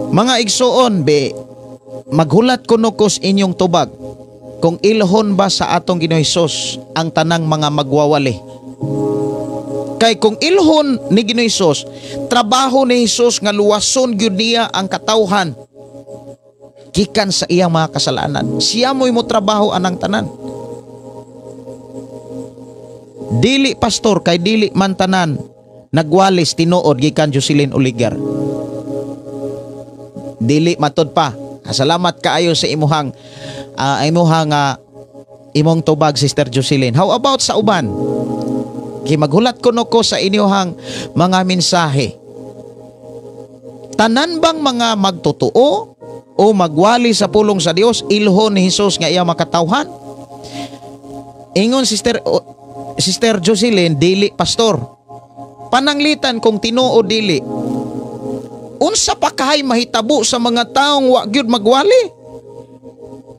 Mga igsuon, be, maghulat kuno ko sa inyong tubag kung ilhon ba sa atong Ginoong Hesus ang tanang mga magwawali. Kay kung ilhon ni Ginoong Hesus, trabaho ni Hesus nga luwason gyud niya ang katawhan gikan sa iyang mga kasalanan. Siya mo'y mo trabaho anang tanan. Dili, pastor, kay dili man tanan nagwalis tinuod gikan Jocelyn Oligar? Dili matod pa. Salamat kaayo sa imuhang imuhang imong tubag, Sister Jocelyn. How about sa uban? Kay maghulat kuno ko sa inyuhang mga mensahe. Tanan bang mga magtotoo o magwali sa pulong sa Dios ilhon ni Hesus nga iya makatawhan? Ingon Sister Jocelyn, dili, pastor. Pananglitan kung tinuod dili, unsa pa kahay mahitabo sa mga taong wa gyud magwali?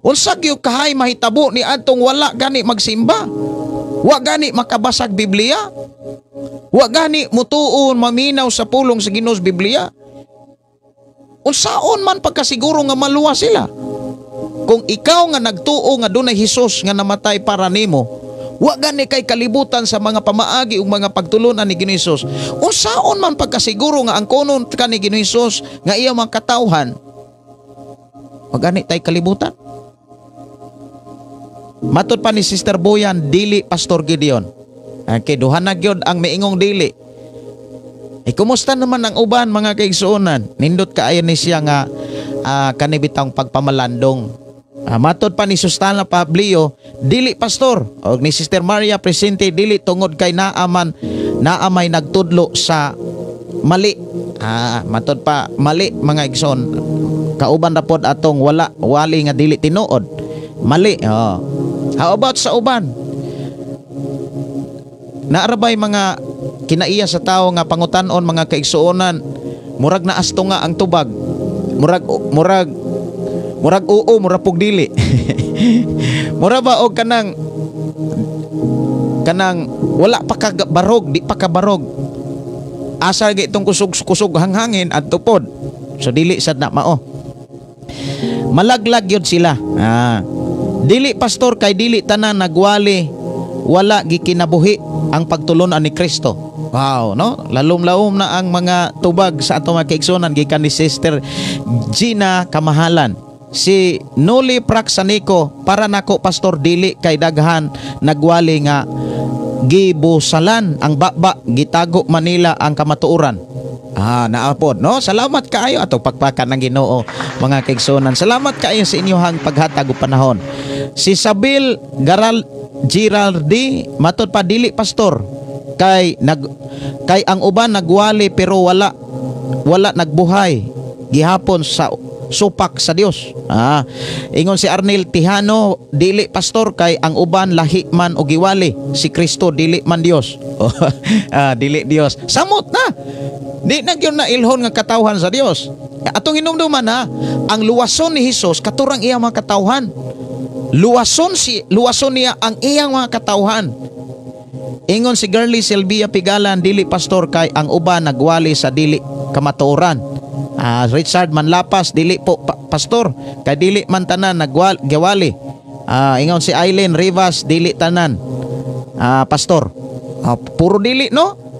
Unsa gyud kahay mahitabo ni adtong wala gani magsimba? Wa gani makabasag Biblia? Wa gani mutuon, maminaw sa pulong sa Ginoo's Biblia? Unsaon man pagkasiguro nga maluwas sila? Kung ikaw nga nagtuo nga dunay Hesus nga namatay para nimo, wa gani kay kalibutan sa mga pamaagi ug mga pagtulunan ni Ginoo Hesus, unsaon man pagkasiguro nga ang konon ka ni Ginoo Hesus nga iya mga katawhan, wa gani tay kalibutan? Matod pa ni Sister Boyan, dili, Pastor Gideon. Okay, duha na gyud ang miingong dili. Eh, kumusta naman ang uban, mga kaigsuonan? Nindot kaayo ni siya nga kanibitang pagpamalandong. Matod pa ni Sustana Pablio, dili, pastor. O ni Sister Maria Presente, dili tungod kay naaman naamay nagtudlo sa mali. Matod pa mali, mga igsoon. Kauban ra pod atong wala wali nga dili tinuod. Mali. Oh. How about sa uban? Naarabay mga kinaiya sa tao nga pangutan-on, mga kaigsuonan, murag naasto nga ang tubag. Murag oo, murag pug dili. Mura ba og kanang wala pa ka barog, di pa ka barog. Asa gi itong kusog-kusog hanghangin at tupod. So dili sad na mao. Malaglag yun sila. Dili, pastor, kay dili tanan nagwali wala gikinabuhi ang pagtulunan ni Kristo. Wow, no? Lalom-laom na ang mga tubag sa atong mga kaigsuonan gikan ni Sister Gina Kamahalan. Si Noli Praxanico, para nako, pastor, dili kay daghan nagwali nga gibusalan ang baba, gitago Manila ang kamatuoran. Naapod, no? Salamat kaayo ato pagpakan ng Ginoo, mga kaigsuonan. Salamat kaayo sa inyong paghatag og panahon. Si Sabil Garal Giraldi, matod pa dili, pastor, kay ang uban nagwali pero wala nagbuhay gihapon sa supak sa Dios. Ingon si Arnel Tihano, dili, pastor, kay ang uban lahi man og giwali, si Kristo dili man Dios. Dili Dios. Samot na. Di na gyud na ilhon nga katawhan sa Dios. Atong hinumduman ha, ang luwason ni Hesus katurang iya mga katawhan. Luwason niya ang iyang mga katawhan. Ingon si Girlie Silvia Pigalan, dili, pastor, kay ang uban nagwali sa dili kamatuoran. Richard Manlapas, dili po pastor kay dili man tanan giwali. Ingon si Eileen Rivas, dili tanan. Pastor. Puro dili, no?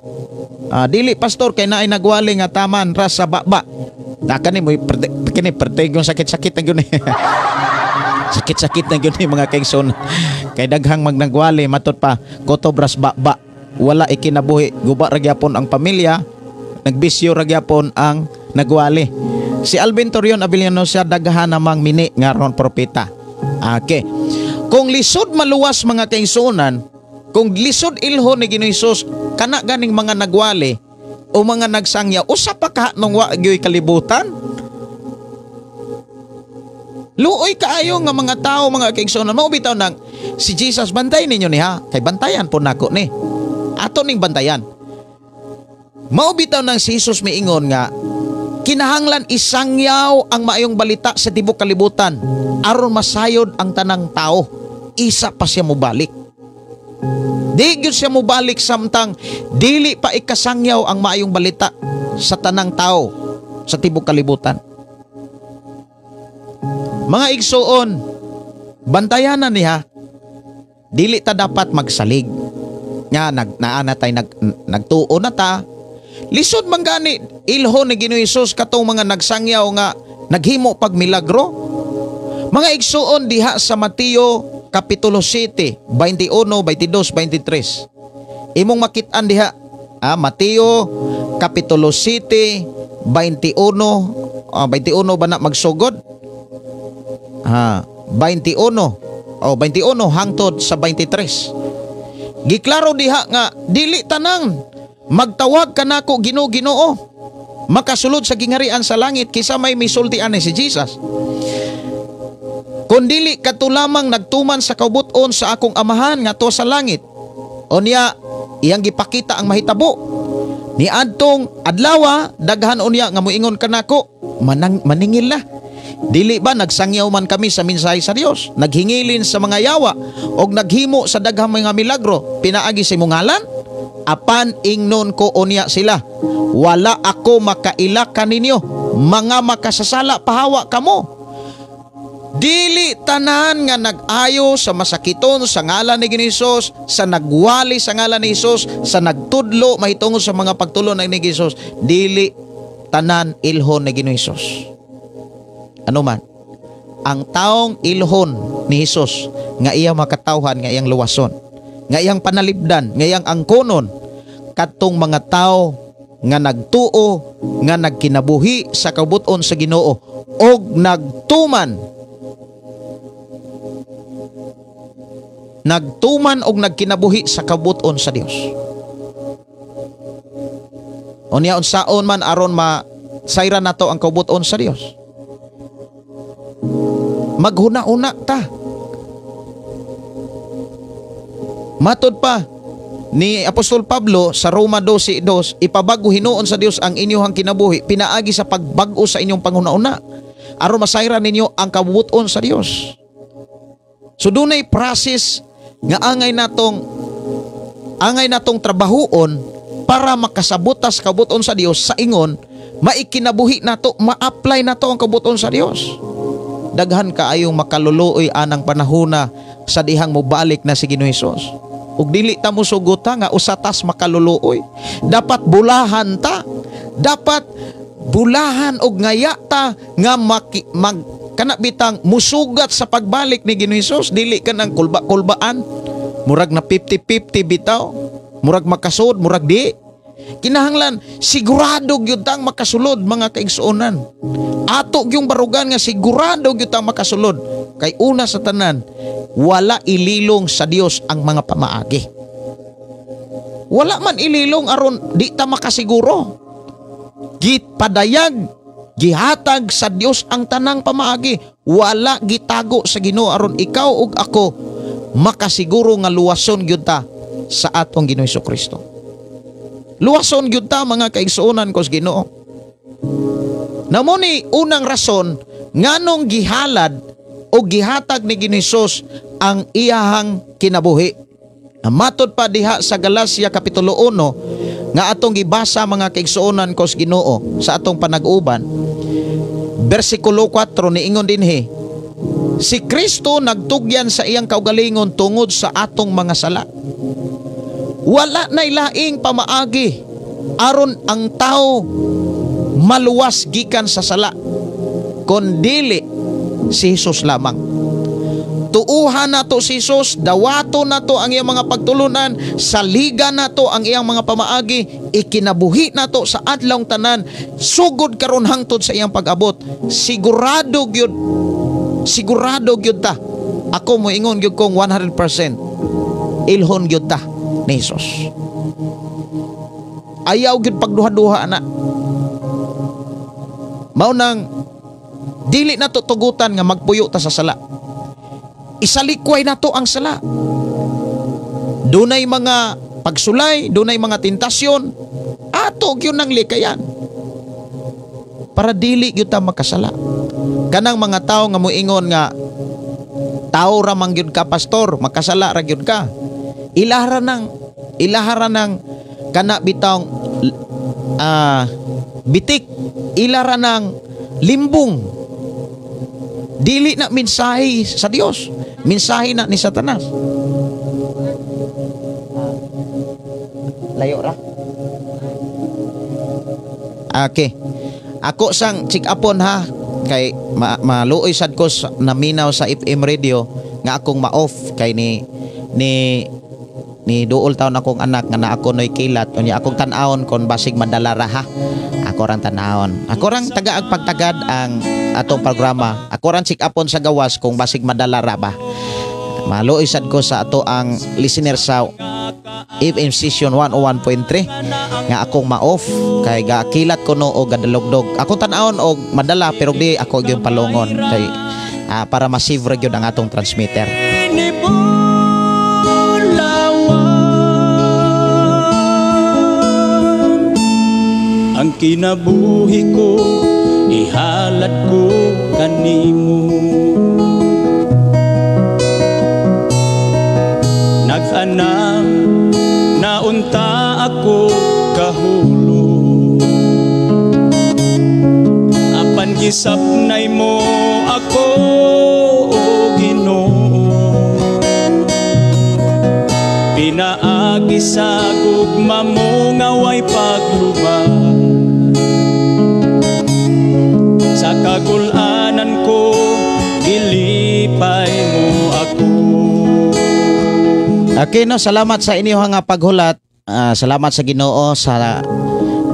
Dili, pastor, kay naay nagwali nga taman ra sa baba. Na kani mo kini perte yung sakit-sakit na gyud ni. Sakit-sakit na gyud ni, mga kaigsoon. Kay daghang magnagwali, matod pa kutob ras baba. Wala ikinabuhi, guba ra gyapon ang pamilya, nagbisyo ra gyapon ang nagwali. Si Alvin Torion Abiliano siya, daghan namang mini nga ron propeta. Okay. Kung lisod maluwas, mga kaigsuonan, kung lisod ilhon ni Ginoo Hesus kana ganing mga nagwali o mga nagsangya, usa pa ka nung wa gyoy kalibutan? Luoy kaayo nga mga tao, mga kaigsuonan. Mao bitaw nang si Jesus, bantay ninyo ni ha, kay bantayan po nako ni. Ato ning bantayan. Mao bitaw nang si Jesus miingon nga kinahanglan isangyaw ang maayong balita sa tibuok kalibutan aron masayod ang tanang tao. Isa pa siya mobalik. Di gyud siya mobalik samtang dili pa ikasangyaw ang maayong balita sa tanang tao sa tibuok kalibutan. Mga igsuon, bantayanan niya, dili ta dapat magsalig. Nga nag naa na tay nagtuo na ta. Lisod man gani ilhon ni Ginoo Hesus katong mga nagsangyaw nga naghimo pag milagro. Mga igsuon, diha sa Mateo Kapitulo 7, 21, 22, 23. Imong makit-an diha. Mateo Kapitulo 7 21, 21 ba na magsugod? Ha, 21. Oh, 21 hangtod sa 23. Giklaro diha nga dili tanang magtawag kanako Ginoo, Ginoo makasulod sa gingarian sa langit, kisa may misulti ani si Jesus. Kun dili kadto lamang nagtuman sa kabut-on sa akong Amahan nga sa langit. Unya iyang gipakita ang mahitabo. Ni adtong adlawa, daghan unya nga moingon kanako, maningil na. Dili ba nagsangyaw man kami sa mensahe sa Dios, naghingilin sa mga yawa og naghimo sa daghang mga milagro pinaagi sa imong ngalan? Apan ingnon ko unya sila, wala ako makaila kaninyo, mga makasasala, pahawa kamo. Dili tanan nga nag-ayo sa masakiton sa ngalan ni Hesus, sa nagwali sa ngalan ni Hesus, sa nagtudlo mahitungod sa mga pagtulo ni Hesus, dili tanan ilhon ni Ginoong Hesus. Ano man, ang taong ilhon ni Hesus nga iyang makatawhan, nga iyang luwason, nga iyang panalipdan, nga iyang angkonon, kadtong mga tao nga nagtuo, nga nagkinabuhi sa kabut-on sa Ginoo og nagtuman og nagkinabuhi sa kabut-on sa Dios. Unya unsaon man aron masayran nato ang kabut-on sa Dios? Maghuna-una ta. Matod pa ni Apostol Pablo sa Roma 12:2, ipabago hinuon sa Dios ang inyong kinabuhi pinaagi sa pagbag-o sa inyong panghuna-una aron masayran ninyo ang kabut-on sa Dios. So dunay process nga angay natong trabahuon para makasabotas kabut-on sa Dios sa ingon maikinabuhi nato, ma-apply nato ang kabut-on sa Dios. Daghan kaayong makaluluoy anang panahona sa dihang mobalik na si Ginoong Hesus. Ug dili ta mosugot ta nga usa tas makaluluoy. Dapat bulahan ta. Dapat bulahan og ngaya ta nga kana bitang musugat sa pagbalik ni Ginoong Hesus. Dili ka nang kulba-kulbaan. Murag na 50-50 bitaw. Murag makasud, murag di. Kinahanglan sigurado gyud tang makasulod, mga kaigsuonan. Ato gyung barugan nga sigurado gyud tang makasulod. Kay una sa tanan, wala ililong sa Dios ang mga pamaagi. Wala man ililong aron di ta makasiguro. Gipadayag, gihatag sa Dios ang tanang pamaagi. Wala gitago sa Ginoo aron ikaw ug ako makasiguro nga luwason gyud ta sa atong Ginoo Hesukristo. Luwason gyud ta, mga kaigsuonan ko sa Ginoo. Namo ni unang rason nganong gihalad o gihatag ni Ginoong Hesus ang iyahang kinabuhi. Matod pa diha sa Galacia Kapitulo 1 nga atong gibasa, mga kaigsuonan ko sa Ginoo, sa atong panag-uban, bersikulo 4 niingon dinhi, si Kristo nagtugyan sa iyang kaugalingon tungod sa atong mga sala. Wala na ilaing pamaagi aron ang tao maluwas gikan sa sala kondili si Hesus lamang. Tuuhan nato si Hesus, dawato nato ang iyang mga pagtulunan, saligan nato ang iyang mga pamaagi, ikinabuhi nato sa adlawng tanan, sugod karon hangtod sa iyang pag-abot. Sigurado gyud, sigurado gyud ta. Ako moingon gyud kong 100% ilhon gyud ta ni Hesus. Ayaw gyud pagduha-duha na. Mao nang dili nato tugutan nga magpuyo ta sa sala. Isalikway nato ang sala. Dunay mga pagsulay, dunay mga tentasyon, ato gyud nang likayan para dili gyud ta makasala. Kanang mga tawo nga moingon nga tao ra man gyud ka, pastor, makasala ra gyud ka. Ilahara ng kana bitawng bitik, ilara ng limbong. Dili na mensahe sa Dios, mensahe na ni Satanas. Layo ra. Okay. Ako sang check-upon ha, kay maluoy sad ko naminaw sa FM radio nga akong ma-off kay ni Ni duol taon akong anak nga naa ko noy kilat, unya akong tan-awon kon basig madala ra ha. Ako rang tan-awon. Ako rang tagaag pagtagad ang atong programa. Ako rang check-upon sa gawas kung basig madala ra ba. Maluoy sad ko sa ato ang listener sa FM Station 101.3 nga akong ma-off kay gakilat ko no og gadalugdog. Akong tan-awon og madala pero di ako gyud palungon kay para ma-save ra gyud ang atong transmitter. Ang kinabuhi ko ihalad ko kanimo. Nag-anam naunta ako kahulog, apan gisapnay mo ako, o Ginoo. Pinaagi sa gugma mo nga way pagluba, sa kagulanan ko gilipay mo ako. Okay, no, salamat sa inyo nga paghulat. Salamat sa Ginoo sa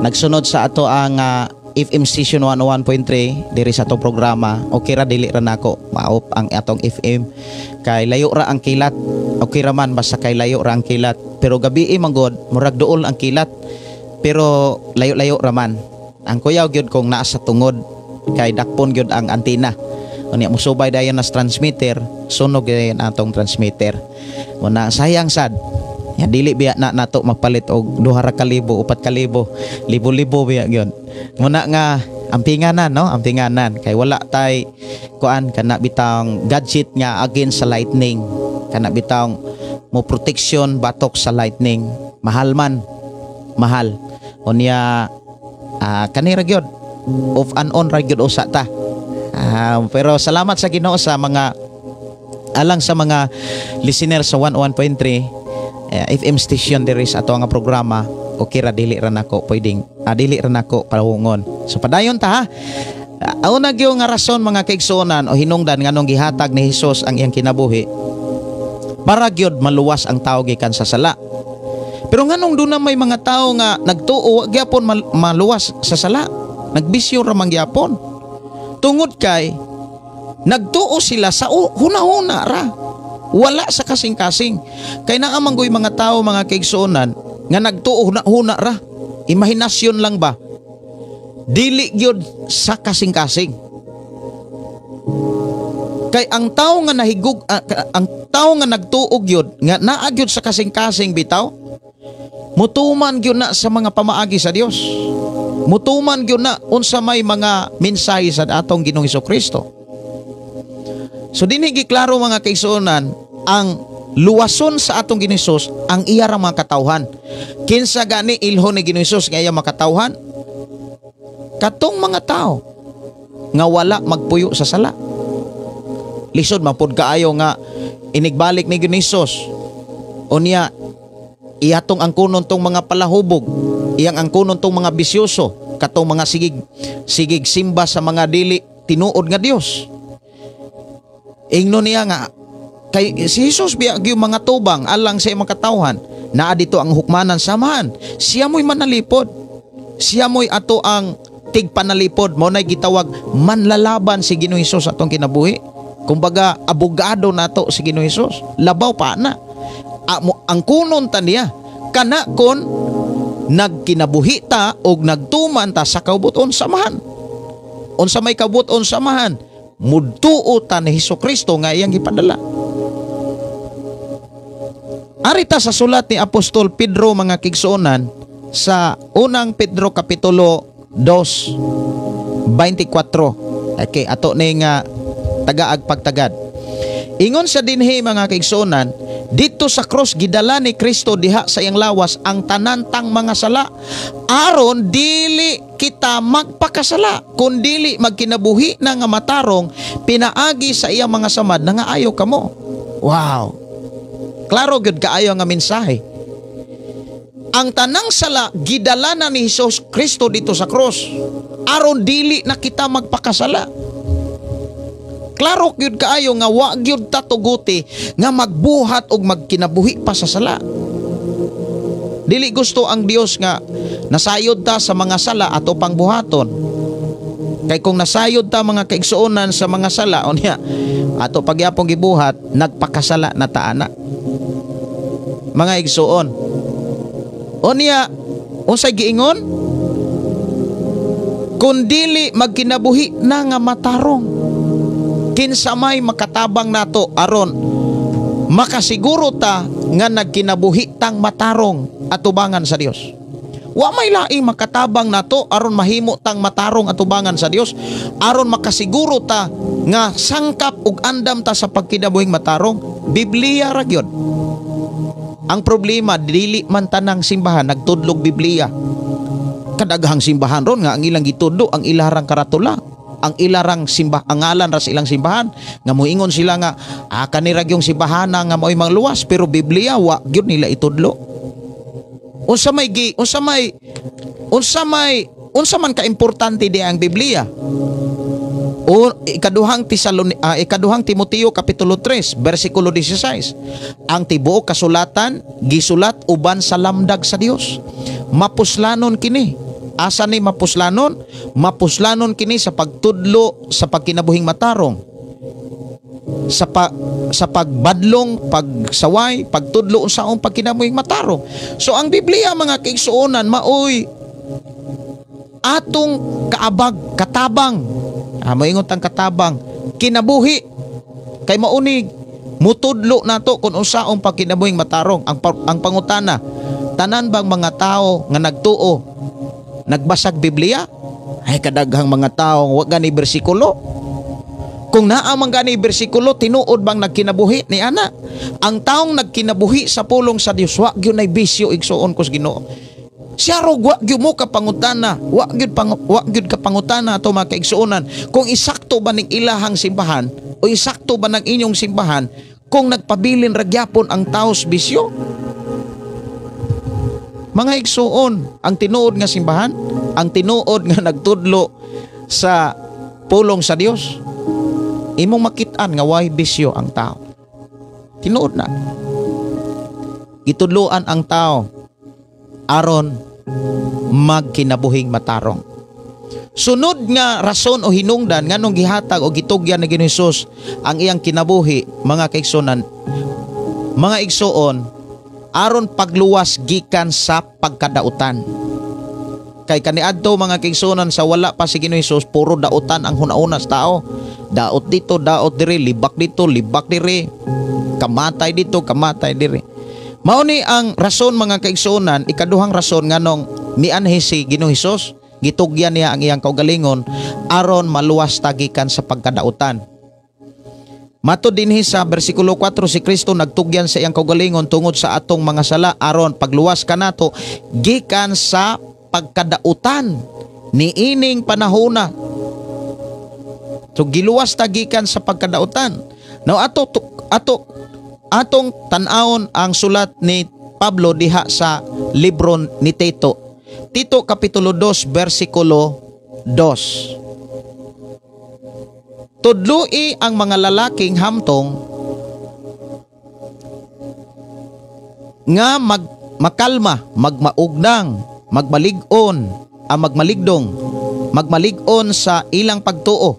nagsunod sa ato ang FM Station 101.3 diri sa atong programa. Okay ra, dili ra nako maop ang atong FM kay layo ra ang kilat. Okay ra man basta kay layo ra ang kilat. Pero gabi man gud murag duol ang kilat pero layo-layo ra man. Ang kuyaw gyud kung naa sa tungod kay dakpon gyud ang antenna. Unya musubay dayon nas transmitter, sunog dayon atong transmitter. Muna sayang sad. Ya dili biya na nato magpalit og 2 ra ka libo, 4 ka libo, libo-libo biya gyud. Muna nga ampinganan, no? Ampinganan kay wala tay kuan kana bitang gadget nga against sa lightning. Kana bitang mo protection batok sa lightning. Mahal man. Mahal. Unya kanira gyud. Off and on ra gyud usa ta. Pero salamat sa Ginoo sa mga alang sa mga listener sa 101.3 FM station diri sa ato nga programa. Okay ra, dili ra nako pwedeng dili ra nako palungon. So padayon ta ha. Una gyud nga rason mga kaigsuonan o hinungdan nganong gihatag ni Hesus ang iyang kinabuhi para gyud maluwas ang tawo gikan sa sala. Pero nganong duna may mga tawo nga nagtuo wa gyapon maluwas sa sala, nagbisyo ra man gyapon. Tungod kay nagtuo sila sa huna-huna ra, wala sa kasing-kasing. Kay naa man goy mga tawo mga kaigsuonan nga nagtuo huna-huna ra, imahinasyon lang ba, dili gyud sa kasing-kasing. Kay ang tawo nga nahigug, ang tawo nga nagtuo gyud nga naa gyud sa kasing-kasing bitaw, mutuman gyud na sa mga pamaagi sa Dios. Mutuman gyud na unsa may mga mensahe sa atong Ginoong Hesukristo. So dinhi giklaro mga kaigsuonan ang luwason sa atong Ginoong Hesus ang iya ra mga katawhan. Kinsa gani ilhon ni Ginoong Hesus nga iya makatawhan? Katong mga tao nga wala magpuyo sa sala. Lisod man pud kaayo nga inigbalik ni Ginoong Hesus. Unya iyatong angkunon tong mga palahubog, iyang angkunon tong mga bisyoso, katong mga sigig simba sa mga dili tinuod nga Dios. Ingno niya nga kay si Jesus biya gyud mga tubang alang sa imong katawhan, naa dito ang hukmanan samahan. Siya mo'y manalipod. Siya mo'y ato ang tigpanalipod. Mao nay gitawag manlalaban si Ginoong Hesus atong kinabuhi. Kumbaga abogado nato si Ginoong Hesus. Labaw pa na. Ang kunon ta niya kana kon nagkinabuhi ta og nagtuman ta sa kaubuton samahan. Unsa may kaubuton samahan? Mudtuo ta ni Hesukristo nga iyang gipadala. Arita sa sulat ni Apostol Pedro mga kigsuonan sa unang Pedro kapitulo 2:24. Okay, ato ni nga tagaag pagtagad. Ingon sa dinhi mga kaigsuonan, dito sa cross gidala ni Kristo diha sa iyang lawas ang tanantang mga sala aron dili kita magpakasala kun dili magkinabuhi na nga matarong pinaagi sa iyang mga samad na nga ayo kamo. Wow. Klaro gyud kaayo nga mensahe. Ang tanang sala gidala na ni Hesus Kristo dito sa cross aron dili na kita magpakasala. Klaro gyud kaayo nga wa gyud ta tuguti nga magbuhat og magkinabuhi pa sa sala. Dili gusto ang Dios nga nasayod ta sa mga sala ato pang buhaton. Kay kung nasayod ta, mga kaigsuonan, sa mga sala unya ato pagyapong gibuhat, nagpakasala na ta ana, mga igsuon. Unya unsay giingon? Kung dili magkinabuhi na nga matarong, kinsa may makatabang nato aron makasiguro ta nga nagkinabuhi tang matarong atubangan sa Dios? Wa may laing makatabang nato aron mahimo tang matarong atubangan sa Dios, aron makasiguro ta nga sangkap ug andam ta sa pagkinabuhing matarong. Biblia ra gyud. Ang problema, dili man tanang simbahan nagtudlog Biblia. Kadaghang simbahan ron nga ang ilang gitudlo ang ilarang karatula, ang ilarang simbah, ang ngalan ra sa ilang simbahan, nga moingon sila nga kanira gyung simbahan nga mao'y mangluwas, pero Biblia wa gyud nila itudlo. Unsa may gi unsa may unsa may unsa man kaimportante di ang Biblia? O Ikaduhang Timoteo kapitulo 3 bersikulo 16: Ang tibuok kasulatan gisulat uban sa lamdag sa Dios. Mapuslanon kini. Asa ni mapuslanon? Mapuslanon kini sa pagtudlo sa pagkinabuhing matarong, sa pagbadlong, pagsaway, pagtudlo unsaon pagkinabuhing matarong. So ang Biblia, mga kaigsuonan, maoy atong kaabag, katabang. Moingon tang katabang kinabuhi kay mauni mutudlo nato kung unsaong pagkinabuhing matarong. Ang pangutana, tanan bang mga tao nga nagtuo nagbasag Biblia? Ay, kadaghang mga tao wa gani bersikulo. Kung naa man gani bersikulo, tinuod bang nagkinabuhi ni ana? Ang taong nagkinabuhi sa pulong sa Dios, wa gyud nay bisyo, igsuon ko sa Ginoo. Siya ro wa gyud mo kapangutana, wa gyud kapangutana ato, mga kaigsuonan, kung isakto ba ning ilahang simbahan o isakto ba ng inyong simbahan kung nagpabilin ra gyapon ang taos bisyo. Mga igsuon, ang tinuod nga simbahan, ang tinuod nga nagtudlo sa pulong sa Dios, imong makit-an nga way bisyo ang tao. Tinuod na. Gitudloan ang tao aron magkinabuhing matarong. Sunod nga rason o hinungdan nganong gihatag o gitugyan ni Ginoong Hesus ang iyang kinabuhi, mga kaigsuonan, mga igsuon, aron pagluwas gikan sa pagkadautan. Kay kaniadto, mga kaigsuonan, sa wala pa si Ginoong Hesus, puro dautan ang hunahuna sa tao. Daot dito, daot diri, libak dito, libak diri, kamatay dito, kamatay diri. Mao ni ang rason, mga kaigsuonan, ikaduhang rason nganong mianhi si Ginoong Hesus, gitugyan niya ang iyang kaugalingon aron maluwas ta gikan sa pagkadautan. Matod dinhi sa bersikulo 4, si Kristo nagtugyan sa iyang kaugalingon tungod sa atong mga sala aron pagluwas kanato gikan sa pagkadautan niining panahona. So giluwas ta gikan sa pagkadautan. Now ato ato atong tan-awon ang sulat ni Pablo diha sa libro ni Tito. Tito kapitulo 2 bersikulo 2. Tudloi ang mga lalaking hamtong nga makalma, magmaugnang, magmalig-on, ang magmaligdong, magmalig-on sa ilang pagtuo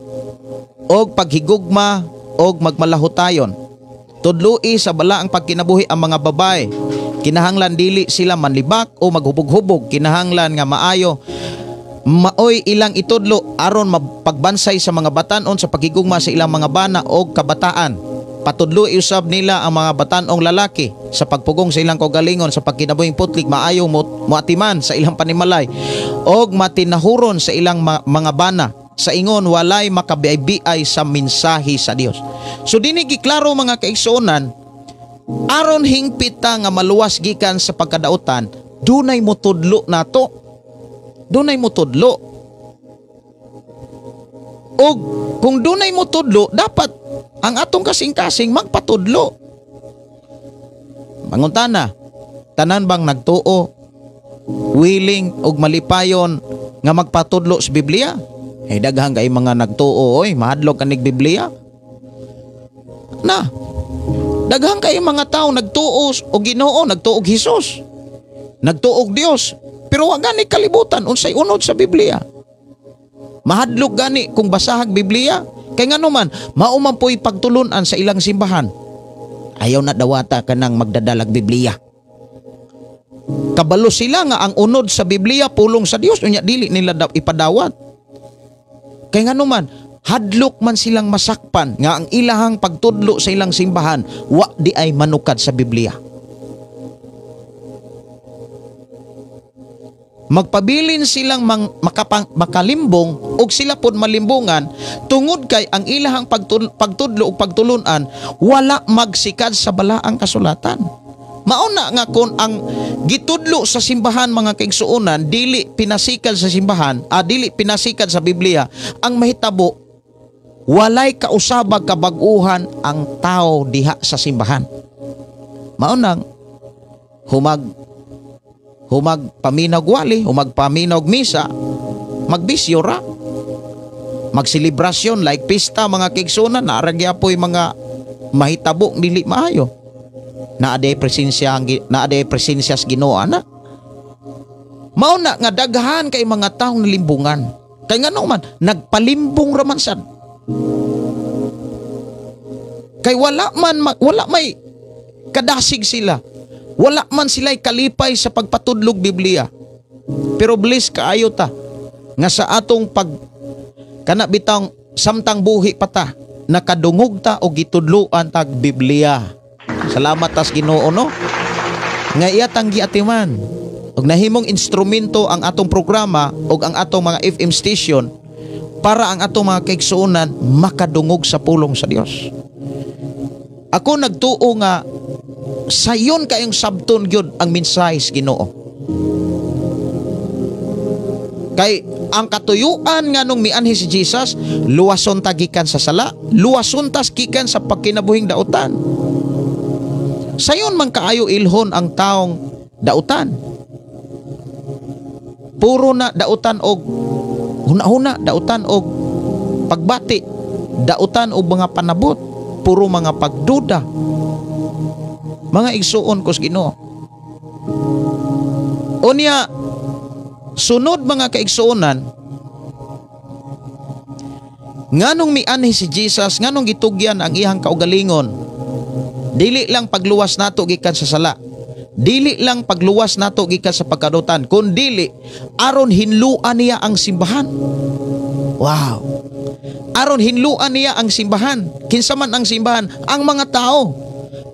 og paghigugma og magmalahutayon. Tudloi sa balaang pagkinabuhi ang mga babae. Kinahanglan dili sila manlibak o maghubog-hubog, kinahanglan nga maayo maoy ilang itudlo aron mapagbansay sa mga batan-on sa paghigugma sa ilang mga bana og kabataan. Patudloi usab nila ang mga batan-ong lalaki sa pagpugong sa ilang kaugalingon sa pagkinabuhing putlik, maayo moatiman sa ilang panimalay og matinahuron sa ilang mga bana sa ingon walay makabiay-biay sa mensahe sa Dios. So dinhi giklaro, mga kaigsuonan, aron hingpit ta nga maluwas gikan sa pagkadautan, dunay motudlo nato. Dunay motudlo. Og kung dunay motudlo, dapat ang atong kasing-kasing magpatudlo. Mangutana, tanan bang nagtuo willing og malipayon nga magpatudlo sa Biblia? Eh, daghang kay mga nagtuo, oy, mahadlok kanig Biblia. Na, daghang kay mga tao nagtuo og Ginoo, nagtuo og Hesus. Nagtuog Dios, pero wa gani kalibutan unsay unod sa Biblia. Mahadlok gani kung basahag Biblia kay ngano man mao man po'y pagtulun-an sa ilang simbahan. Ayaw na dawata kanang magdadalag Biblia. Kabalo sila nga ang unod sa Biblia pulong sa Dios, unya dili nila ipadawat. Kay ngano man hadlok man silang masakpan nga ang ilahang pagtudlo sa ilang simbahan wa di ay manukad sa Biblia. Magpabilin silang makalimbong og sila pod malimbungan tungod kay ang ilahang pagtudlo ug pagtulunan wala magsikad sa balaang kasulatan. Mauna nga kon ang gitudlo sa simbahan mga kaigsuonan dili pinasikad sa simbahan, dili pinasikad sa Biblia, ang mahitabo walay kausabag kabag-uhan ang tao diha sa simbahan. Maunang humag paminaw wali, humag paminaw misa, magbisyo ra, magselebrasyon like pista mga kaigsuonan, naara gyapoy mga mahitabo dili maayo. Naa day presensya sa Ginoo ana. Mao na nga daghan kay mga taong nalimbungan. Kay ngano man nagpalimbong ra man sad. Kay wala may kadasig sila. Wala man sila'y kalipay sa pagpatudlog Biblia. Pero bless kaayo ta nga sa atong pag kana bitang samtang buhi pa ta nakadungog ta og gitudloan tag Biblia. Salamat tas Ginoo no. Nga iya tang giatiman og nahimong instrumento ang atong programa og ang atong mga FM station para ang atong mga kaigsuonan makadungog sa pulong sa Dios. Ako nagtuo nga sayon kayong sabton gyud ang mensahe sa Ginoo. Kay ang katuyuan nga nung mianhi si Jesus, luwason ta gikan sa sala, luwason ta gikan sa pagkinabuhing dautan. Sayon man kaayo ilhon ang taong dautan. Puro na dautan og huna-huna, dautan og pagbati, dautan og mga panabot, puro mga pagduda. Mga igsuon ko sa Ginoo. Unya sunod mga kaigsuonan, nganong mianhi si Jesus, nganong gitugyan ang iyang kaugalingon, dili lang pagluwas nato gikan sa sala, dili lang pagluwas nato gikan sa pagkadutan, kun dili aron hinluan niya ang simbahan. Wow. Aron hinluan niya ang simbahan. Kinsa man ang simbahan? Ang mga tao.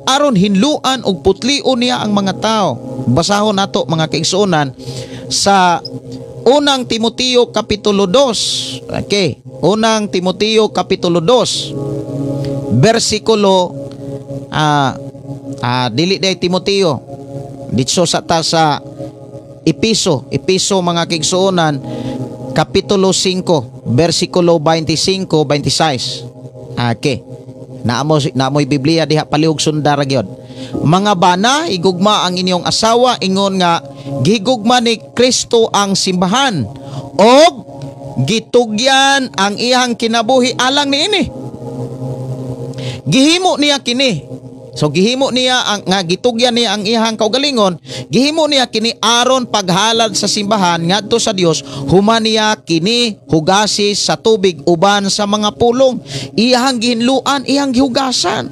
Aron hinluan og putlion niya ang mga tao. Basahon nato mga kaigsuonan sa Unang Timoteo kapitulo 2. Okay, Unang Timoteo kapitulo 2 bersikulo dili day Timoteo, ditso sa ta sa Episo mga kaigsuonan kapitulo 5 bersikulo 25 26. Okay. Naamoy Biblia diha palihog sundara gyud. Mga bana, igugma ang inyong asawa ingon nga gigugma ni Kristo ang simbahan og gitugyan ang iyang kinabuhi alang niini. Gihimo niya kini. So gihimo niya ang nga gitugyan niya ang iyang kaugalingon, gihimo niya kini aron paghalad sa simbahan ngadto sa Dios, human niya kini hugasi sa tubig uban sa mga pulong. Iyang gihinluan, iyang gihugasan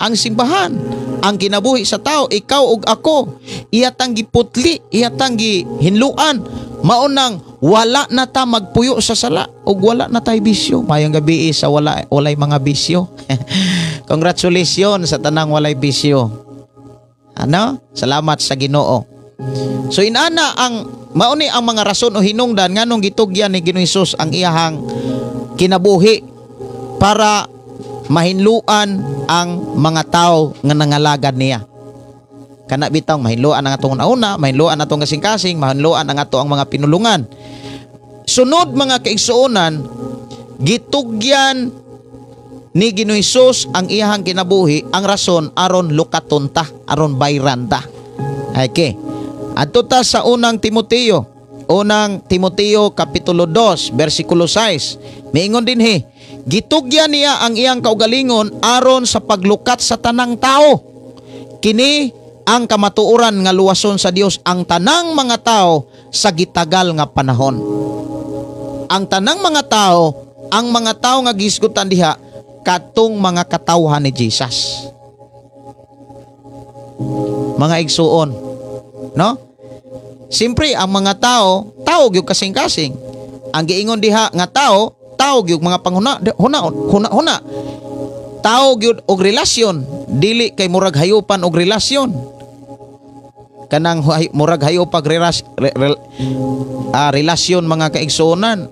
ang simbahan, ang kinabuhi sa tao, ikaw ug ako. Iya tang giputli, iya tang gihinluan. Mao nang wala na ta magpuyo sa sala ug wala na tay bisyo. Mayong gabi sa walay mga bisyo. Congratulations sa tanang walay bisyo. Ano? Salamat sa Ginoo. So inana ang mauni ang mga rason o hinungdan nganong gitugyan ni Ginoong Hesus ang iyahang kinabuhi para mahinluan ang mga tao nga nangalagad niya. Kana bitaw mahinluan ang atong una, mahinluan atong kasing-kasing, mahinluan ang ato ang mga pinulungan. Sunod mga kaigsuonan, gitugyan ni Ginoong Hesus ang iyahang kinabuhi, ang rason aron lukaton ta, aron bayran ta. Okay. Adto ta sa Unang Timoteo. Unang Timoteo kapitulo 2 bersikulo 6. Miingon dinhi, gitugyan niya ang iyang kaugalingon aron sa paglukat sa tanang tao. Kini Ang kamatuoran nga luwason sa Dios ang tanang mga tao sa gitagal nga panahon. Ang tanang mga tao, ang mga tao nga gihisgutan diha katong mga katawhan ni Jesus. Mga igsuon, no? Siyempre ang mga tao, tao gyud kasing-kasing. Ang giingon diha nga tao, tao gyud mga panghuna, huna, huna, huna. Tao gyud og relasyon, dili kay murag hayupan og relasyon. Kanang murag hayupag relasyon mga kaigsuonan,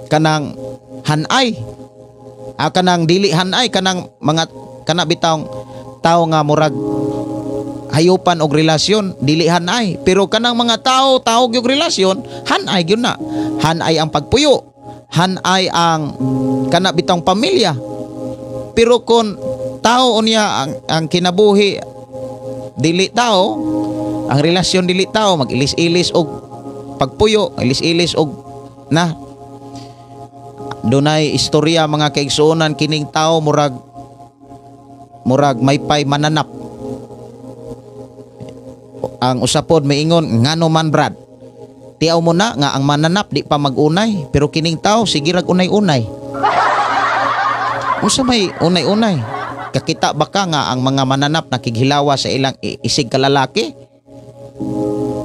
kanang hanay. Kanang dili hanay, kanang mga kana bitawng tao nga murag hayupan og relasyon, dili hanay. Pero kanang mga tao, tao gyud relasyon, hanay gyud na. Hanay ang pagpuyo, hanay ang kana bitawng pamilya. Pero kung tao unya ang kinabuhi dili tao, ang relasyon dili tao, mag-ilis-ilis og pagpuyo, ilis-ilis og na dunay istorya mga kaigsuonan, kining tao murag maypay mananap. Ang usapod miingon, ngano man Brad? Tiaw mo na nga ang mananap di pa magunay, pero kining tao sige rag unay-unay. Unsa may unay-unay? Kakita ba ka nga ang mga mananap nakighilawa sa ilang isig kalalaki?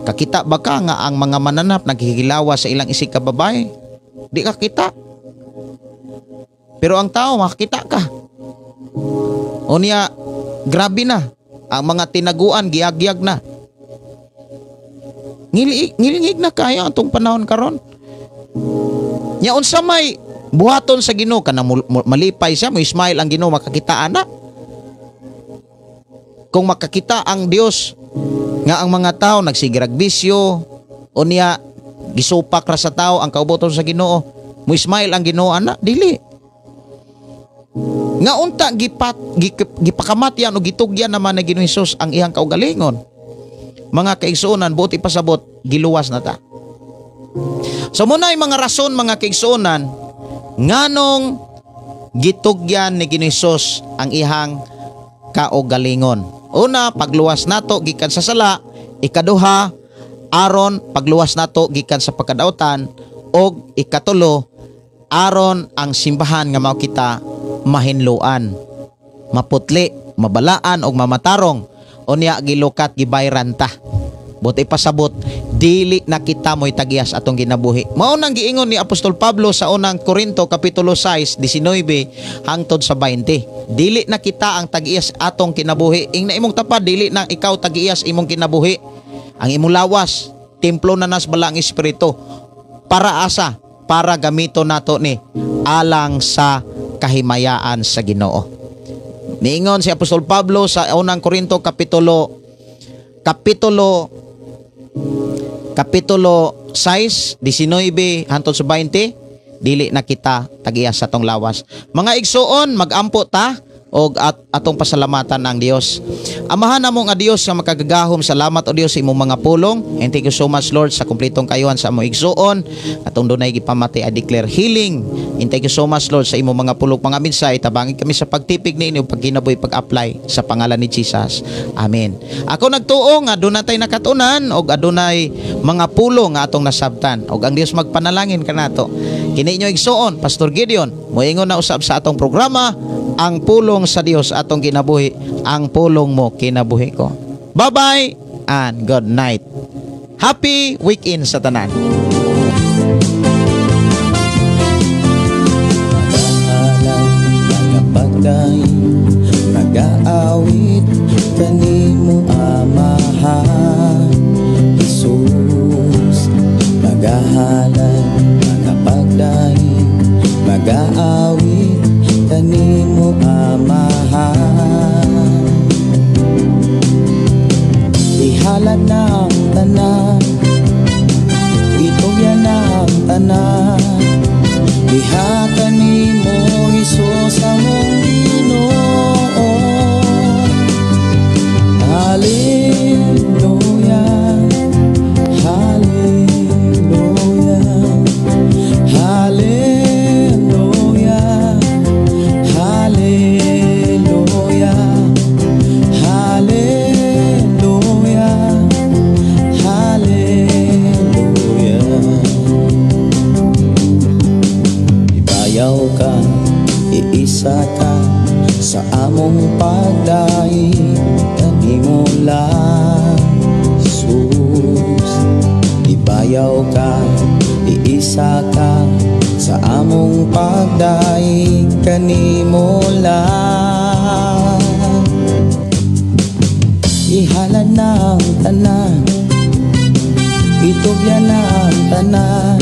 Kakita ba ka nga ang mga mananap naghihilawa sa ilang isig kababae? Di ka kita. Pero ang tao makakita ka. Unya, grabe na. Ang mga tinaguan giagyag na. Ngilingig na kaya atong panahon karon. Nya unsa may buhaton sa Ginoo kana malipay siya, mo smile ang Ginoo makakita ana. Kung makakita ang Dios nga ang mga tao nagsigirag bisyo, unya gisupak ra sa tao ang kaubuton sa Ginoo, mo smile ang Ginoo ana, dili. Nga unta gipakamatyan o gitugyan naman ni Ginoo Hesus ang iyang kaugalingon. Mga kaigsuonan, buot ipasabot, giluwas na ta. So muna ay mga rason mga kaigsuonan nganong gitugyan ni Ginoo Hesus ang iyang kaugalingon. Una, pagluwas nato gikan sa sala. Ikaduha, aron pagluwas nato gikan sa pagkadautan. Og ikatulo, aron ang simbahan nga mao kita mahinloan, maputli, mabalaan og mamatarong. Unya gilukat gibayran ta. Buot ipasabot, dili na kita mo'y tagiyas atong ginabuhi. Mao nang giingon ni Apostol Pablo sa unang Korinto kapitulo 6, 19 hangtod sa 20. Dili na kita ang tagiyas atong kinabuhi. Ing na imong tapad, dili na ikaw tagiyas imong kinabuhi. Ang imong lawas, templo na nas bala ang espiritu. Para asa? Para gamito nato ni alang sa kahimayaan sa Ginoo. Niingon si Apostol Pablo sa unang Korinto kapitulo 6, 19 hangtod sa 20, dili na kita tagiyas sa atong lawas. Mga igsuon, magampo ta og atong pasalamatan ang Dios. Amahan namo nga Dios nga makagagahom, salamat o Dios sa imong mga pulong. And thank you so much Lord sa kumpletong kayuhan sa among igsuon. Atong dunay gipamati, I declare healing. And thank you so much Lord sa imong mga pulong mga mensahe. Tabangi kami sa pagtipig niini ug pagkinabuhi pag-apply sa pangalan ni Jesus. Amen. Ako nagtuo nga adunay tay nakatunan og adunay mga pulong nga atong nasabtan og ang Dios magpanalangin kanato. Kini inyo igsuon, Pastor Gideon, moingon na usab sa atong programa, ang pulong sa Dios atong kinabuhi, ang pulong mo kinabuhi ko. Bye-bye and good night. Happy weekend sa tanan. Nagaawit kanimo Amahan Jesus, magahalay magapagdaig, magaawit kanimo Amahan. Ihalad na ang tanan, itugyan na ang tanan, iha kanimo Hesus among Ginoo. pagdaig kanimo lang, Jesus. Ibayaw ka, iisa ka sa among pagdaig kanimo lang. Ihalad na ang tanan, itugyan na ang tanan.